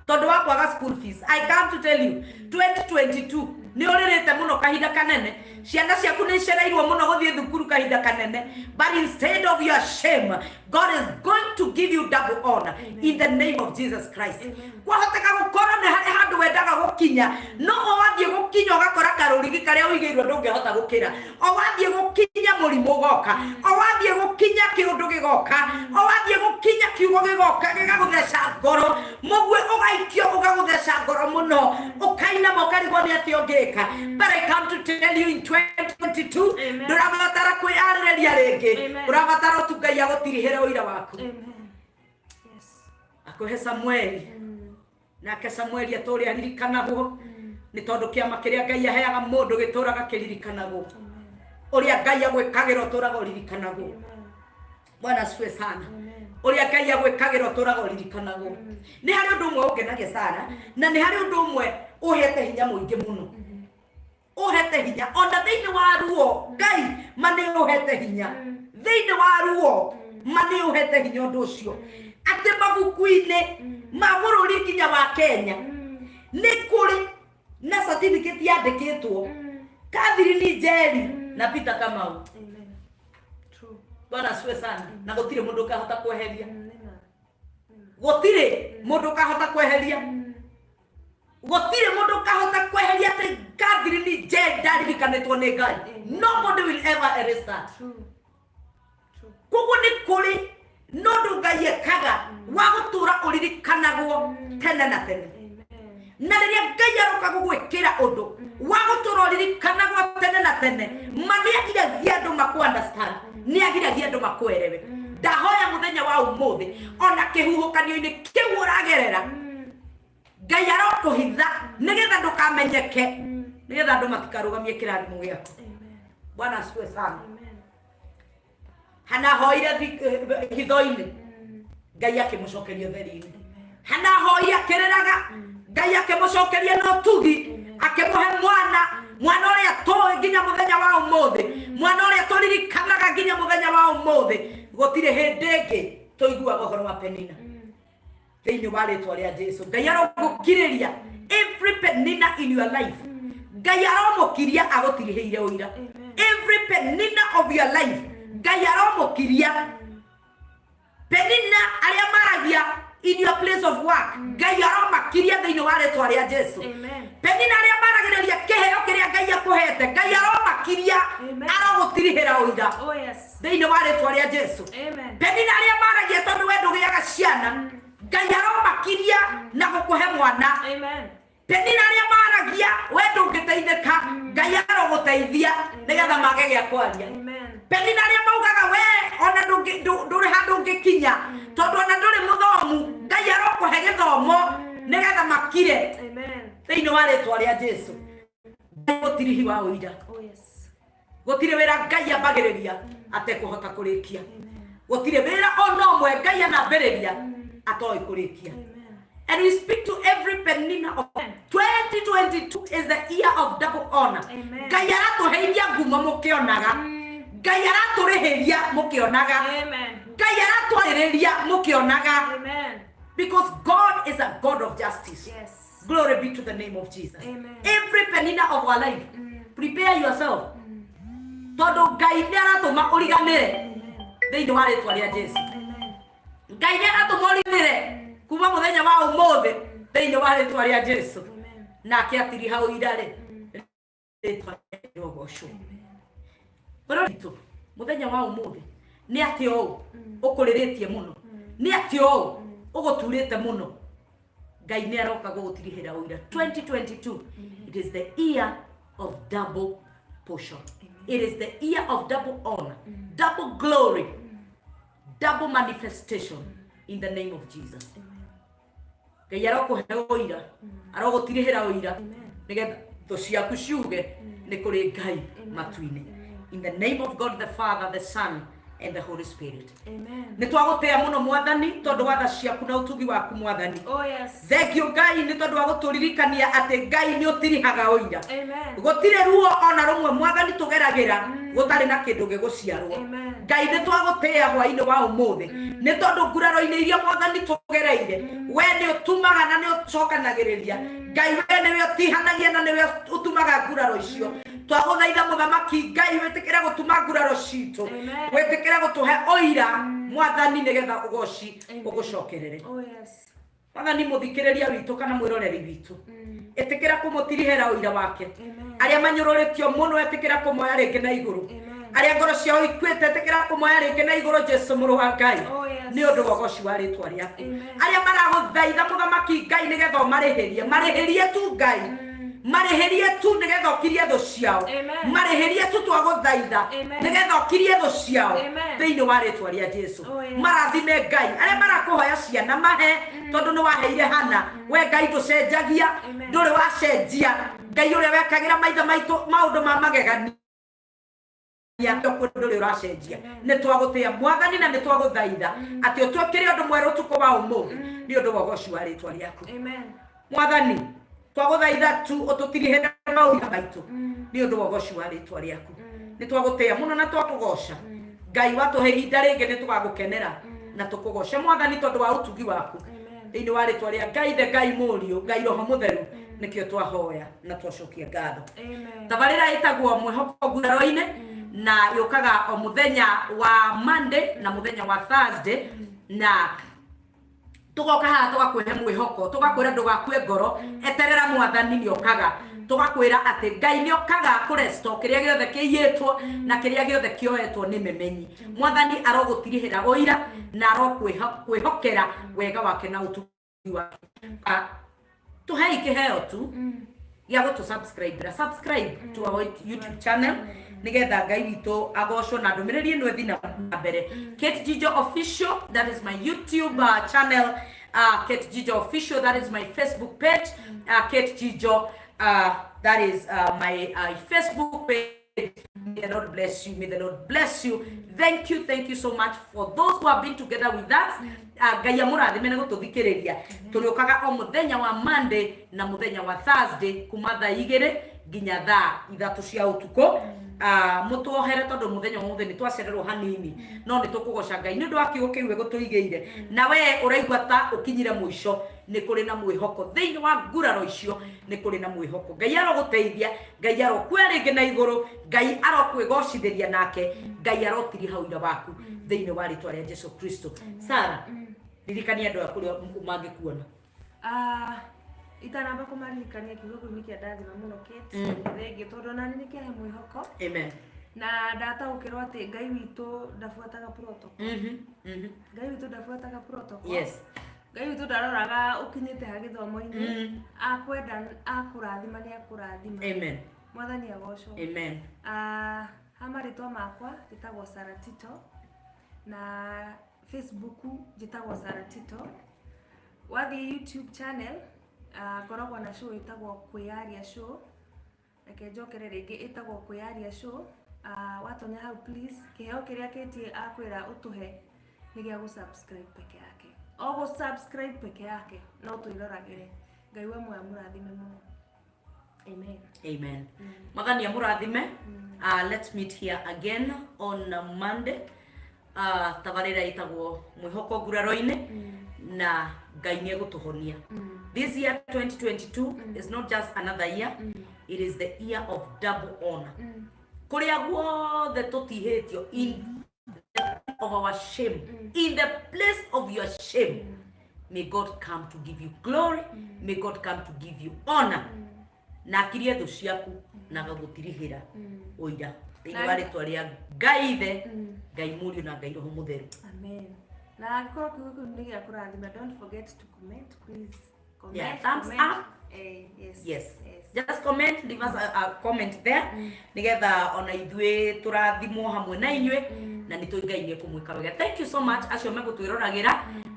tondũ wa kwaga school fees. I come to tell you, 2022 nĩ ũrĩrĩte mũno kahinda kanene, ciana ciaku nĩ icereirwo mũno gũthiĩ thukuru kahinda kanene, but instead of your shame, God is going to give you double honor in the name of Jesus Christ. Kwahoteka gũkorwo nĩ harĩ handũ Handũ wendaga gũkinya, no o wathiĩ gũkinya ũgakora karũrigi karĩa ũigĩirwo ndũngĩhota gũkĩra. O wathiĩ gũkinya mũrimũ ũgoka, o wathiĩ gũkinya kĩũndũ gĩgoka, o wathiĩ gũkinya kiugo gĩgoka gĩgagũtheca ngoro, mũguĩ ũgaikio ũgagũtheca ngoro mũno, ũkainama ũkarigwo nĩ atĩa ũngĩka. But I come to tell you, in 2022 Amen. ndũrabatara kwĩyarĩrĩria rĩngĩ. Amen. Ũrabatara ũtu Ngai agũtirihĩre ũira waku. Amen. Yes. Akũhe Samueli, nake Samueli atũre aririkanagwo, nĩ tondũ kĩama kĩrĩa Ngai aheaga mũndũ gĩtũraga kĩririkanagwo. Ũrĩa Ngai agwĩkagĩra ũtũraga ũririkanagwo. Amen. Bwana asifiwe sana. Amen. Ũrĩa Ngai agwĩkagĩra ũtũraga ũririkanagwo. Nĩ harĩ ũndũ ũmwe ũngenagia sana, na nĩ harĩ ũndũ ũmwe ũhete hinya mũingĩ mũno, ũhete hinya ona thĩinĩ wa ruo. Ngai ma nĩ ũhete hinya thĩinĩ wa ruo, ma nĩ ũhete hinya ũndũ ũcio atĩ mabuku-inĩ ma bũrũri nginya wa Kenya nĩ kũrĩ na certificate yandĩkĩtwo Catherine Njeri na Peter Kamau. Amen. True. Bwana asifiwe sana. Na gũtirĩ mũndũ ũkahota kweheria. Nĩma. Gũtirĩ mũndũ ũkahota kweheria, gũtirĩ mũndũ ũkahota kweheria atĩ Catherine Njeri ndaririkanĩtwo nĩ Ngai. Nobody will ever erase that. True. True. Koguo nĩ kũrĩ no ũndũ Ngai ekaga wa gũtũra ũririkanagwo tene na tene. Amen. Na rĩrĩa Ngai aroka gũgwĩkĩra ũndũ wa gũtũra ũririkanagwo tene na tene, ma nĩ agiragia andũ makũ understand, nĩ agiragia andũ makwerewe. Ndahoya mũthenya wa ũmũthĩ, ona kĩhuhũkanio-inĩ kĩu ũragerera, Ngai arokũhitha nĩgetha ndũkamenyeke, nĩgetha andũ matikarũgamie kĩrathimo gĩaku. Amen. Bwana asifiwe sana. Amen. Hana hoire hitho-inĩ, Ngai akĩmũcokeria ũtheri-inĩ. Hana hoi akĩrĩraga, Ngai akĩmũcokeria na ũtugi, akĩmũhe mwana, mwana ũrĩa tũĩ nginya mũthenya wa ũmũthĩ, mwana ũrĩa tũririkanaga nginya mũthenya wa ũmũthĩ. Gũtirĩ hĩndĩ ĩngĩ tũiguaga ũhoro wa Penina. Thĩinĩ wa rĩtwa rĩa Jesu, Ngai arogũkirĩria every Penina in your life. Ngai aromũkiria agũtirihĩire ũira. Amen. Every Penina of your life, Ngai aromũkiria. Penina arĩa maragia in your place of work, Ngai aromakiria thĩinĩ wa rĩtwa rĩa Jesu. Amen. Penina arĩa maragĩrĩria kĩheo kĩrĩa Ngai akũhete, Ngai aromakiria. Amen. Arogũtirihĩra ũira Oh yes. thĩinĩ wa rĩtwa rĩa Jesu. Amen. Penina arĩa maragia tondũ we ndũgĩaga ciana, Ngai aromakiria na gũkũhe mwana. Amen. Penina arĩa maragia we ndũngĩteithĩka, Ngai arogũteithia nĩgetha mage gĩa kwaria. Amen. Penina arĩa maugaga we ona ndũrĩ handũ ũngĩkinya tondũ ona ndũrĩ mũthomu, Ngai arokũhe gĩthomo nĩgetha makire. Amen. Thĩinĩ wa rĩtwa rĩa Jesu, Ngai gũtirihi wa ũira. Oh yes. Gũtirĩ wĩra Ngai ambagĩrĩria atekũhota kũrĩkia. Amen. Gũtirĩ wĩra ona ũmwe Ngai anambĩrĩria atoĩ kũrĩkia. Amen. And we speak to every Penina of 2022 is the year of double honor. Amen. Ngai aratũheithia ngumo mũkĩonaga. Ngai aratũrĩhĩria mũkĩonaga. Amen. Ngai aratwarĩrĩria mũkĩonaga. Amen. Because God is a God of justice. Yes. Glory be to the name of Jesus. Amen. Every Penina of our life, prepare yourself. Tondũ Ngai nĩ aratũma ũriganĩre Amen. thĩinĩ wa rĩtwa rĩa Jesu. Amen. Ngai nĩ aratũma ũriganĩre kuma mũthenya wa ũmũthĩ thĩinĩ wa rĩtwa rĩa Jesu. Amen. Nake atiriha ũira rĩ, rĩtwa rĩrogocwo. Bũrũri witũ mũthenya wa ũmũthĩ, nĩ atĩ ũũ ũkũrĩrĩtie mũno, nĩ atĩ ũũ ũgũturĩte mũno, Ngai nĩ aroka gũgũtirihĩra ũira. 2022, it is the year of double portion. It is the year of double honor, double glory, double manifestation in the name of Jesus. Ngai arokũhe ũira, arogũtirihĩra ũira, nĩgetha thũ ciaku ciuge nĩ kũrĩ Ngai matu-inĩ. In the name of God the Father, the Son and the Holy Spirit. Amen. Nĩ twagũtĩa mũno Mwathani tondũ wa tha ciaku na ũtugi waku, Mwathani. Oh yes. Thengio Ngai nĩ tondũ wa gũtũririkania atĩ Ngai nĩ ũtirihaga ũira. Amen. Gũtirĩ ruo ona rũmwe, Mwathani, tũgeragĩra gũtarĩ na kĩndũ gĩgũciarwo. Amen. Ngai, nĩ twagũtĩa hwainĩ wa ũmũthĩ nĩ tondũ nguraro-inĩ iria, Mwathani, tũgereire, we nĩ ũtumaga na nĩ ũcokanagĩrĩria. Ngai, we nĩwe ũtihanagia na nĩwe ũtumaga nguraro icio. Twagũthaitha, Mũthamaki Ngai, wĩtĩkĩre gũtuma nguraro citũ. Amen. Wĩtĩkĩre gũtũhe ũira, Mwathani, nĩgetha ũgoci Amen. ũgũcokerere. Oh yes. Mwathani mũthikĩrĩria witũ kana mwĩroreri witũ, ĩtĩkĩra kũmũtirihĩra ũira wake. Arĩa manyũrũrĩtio mũno, ĩtĩkĩra kũmoya rĩngĩ na igũrũ. Arĩa ngoro ciao ikuĩte, ĩtĩkĩra kũmoya rĩngĩ na igũrũ, Jesu mũrũ wa Ngai, nĩ ũndũ wa ũgoci wa rĩtwa rĩaku. Arĩa maragũthaitha, mũthamaki Ngai, nĩgetha ũmarĩhĩrie, marĩhĩrie tu Ngai, marĩhĩrie tu nĩgetha ũkirie thũ ciao. Marĩhĩrie tu, twagũthaitha, nĩgetha ũkirie thũ ciao thĩinĩ wa rĩtwa rĩa Jesu. Marathime Ngai. Arĩa marakũhoya ciana, mahe, tondũ nĩ waheire Hana. We Ngai ndũcenjagia, ndũrĩ wacenjia. Ngai ũrĩa wekagĩra maithe maitũ maũndũ ma magegania, ndũrĩ ũracenjia. Nĩ twagũtĩa, Mwathani, na nĩ twagũthaitha atĩ ũtwĩkĩre ũndũ mwerũ ũtukũ wa ũmũthĩ nĩ ũndũ wa ũgoci wa rĩtwa rĩaku. Mwathani, twagũthaitha tu ũtũtirihĩre maũira maitũ nĩ ũndũ wa ũgoci wa rĩtwa rĩaku. Nĩ twagũtĩa mũno na twakũgoca, Ngai. Watũhe ihinda rĩngĩ, nĩ tũgagũkenera na tũkũgoce, Mwathani, tondũ wa ũtugi waku. Thĩinĩ wa rĩtwa rĩa Ngai the Ngai Mũriũ, Ngai Roho Mũtheru, nĩkĩo twahoya na twacokia ngatho. Tabarĩra ĩtagwo Mwĩhoko Nguraro-inĩ na yũkaga o mũthenya wa Monday na mũthenya wa Thursday, na tugoka haha tũgakũhe mwĩhoko, tũgakwĩra ndũgakue ngoro, eterera Mwathani nĩ okaga. Tũgakwĩra atĩ Ngai nĩ okaga kũresto kĩrĩa gĩothe kĩiyĩtwo na kĩrĩa gĩothe kĩoetwo nĩ memenyi. Mwathani arogũtirihĩra ũira na arokwĩhokera wega wake na ũtugi wake. Tuhei kĩheo tu gĩa gũtũ subscribe, subscribe to our YouTube channel, nigetha Ngai witũ agocwo na ndũmĩrĩri ĩno ĩthiĩ na mbere. Kate Jijo Official, that is my YouTube channel. Kate Jijo Official, that is my Facebook page. Kate Jijo, that is my Facebook page. May the Lord bless you. May the Lord bless you. Thank you. Thank you so much for those who have been together with us. Ngai amũrathime nĩ gũtũthikĩrĩria. Tũrĩũkaga o mũthenya wa Monday na mũthenya wa Thursday kuma thaa 2 nginya thaa 3 cia ũtukũ. Mũtuohere tondũ mũthenya ũmũthĩ nĩ twacererwo hanini, no nĩ tũkũgoca Ngai nĩ ũndũ wa kiugo kĩu egũtũigĩire. Na we ũraigua ta ũkinyire mũico, nĩ kũrĩ na mwĩhoko thĩinĩ wa nguraro icio, nĩ kũrĩ na mwĩhoko. Ngai arogũteithia, Ngai arokuoya rĩngĩ na igũrũ, Ngai arokwĩgocithĩria nake Ngai arotiriha ũira waku thĩinĩ wa rĩtwa rĩa Jesu Kristo. Sara, ririkania andũ aya kũrĩa mangĩkuona. Ah, itanamba kũmaririkania, kiugo kĩu nĩ kĩa ndathima mũno, Kate. Thengiũ tondũ onani nĩ kĩahe mwĩhoko na ndataũkĩrwo atĩ Ngai witũ ndabuataga protocol. Ngai witũ ndabuataga protocol. Ngai witũ ndaroraga ũkinyĩte ha gĩthomo-inĩ. Akwenda akũrathima, nĩ akũrathima. Mwathani agocwo. Amen. Ah, ha marĩtwa makwa njĩtagwo Sarah Tito, na Facebook njĩtagwo Sarah Tito. Wathiĩ YouTube channel, ngoragwo na show ĩtagwo Kwĩyaria Show. Reke njokere rĩngĩ, ĩtagwo Kwĩyaria Show. Watonya hau, please, kĩheo kĩrĩa Kate akwĩra ũtũhe nĩ gĩa gũ-subscribe peke yake, o gũ-subscribe peke yake, no twĩroragĩre. Ngai we muoya mũrathime mũno. Amen. Amen. Mwathani amũrathime. Let's meet here again on Monday. Tabarĩra ĩtagwo Mwĩhoko Nguraro-inĩ na Ngai nĩ egũtũhonia. This year 2022 is not just another year, it is the year of double honor. Kũrĩa guothe tũtihĩtio, in of our shame, in the place of your shame, may God come to give you glory, may God come to give you honor, na akirie thũ ciaku na agagũtirihĩra ũira thĩinĩ wa rĩtwa rĩa Ngai Ithe, Ngai Mũriũ na Ngai Roho Mũtheru. Amen. Na angĩkorwo kiugo kĩu nĩ gĩa kũrathima, don't forget to comment, please. Comment, Yeah, thumbs comment. Up. Yes. Yes. Yes. Just comment, leave us a comment there, nigetha ona ithuĩ tũrathimwo hamwe na inyuĩ, na nĩ tũĩ Ngai nĩ ekũmwĩka wega. Thank you so much acio megũtwĩroragĩra.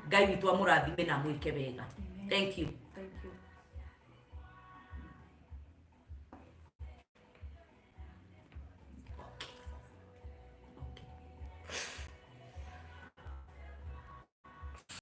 Ngai witũ amũrathime na amwĩke wega. Thank you.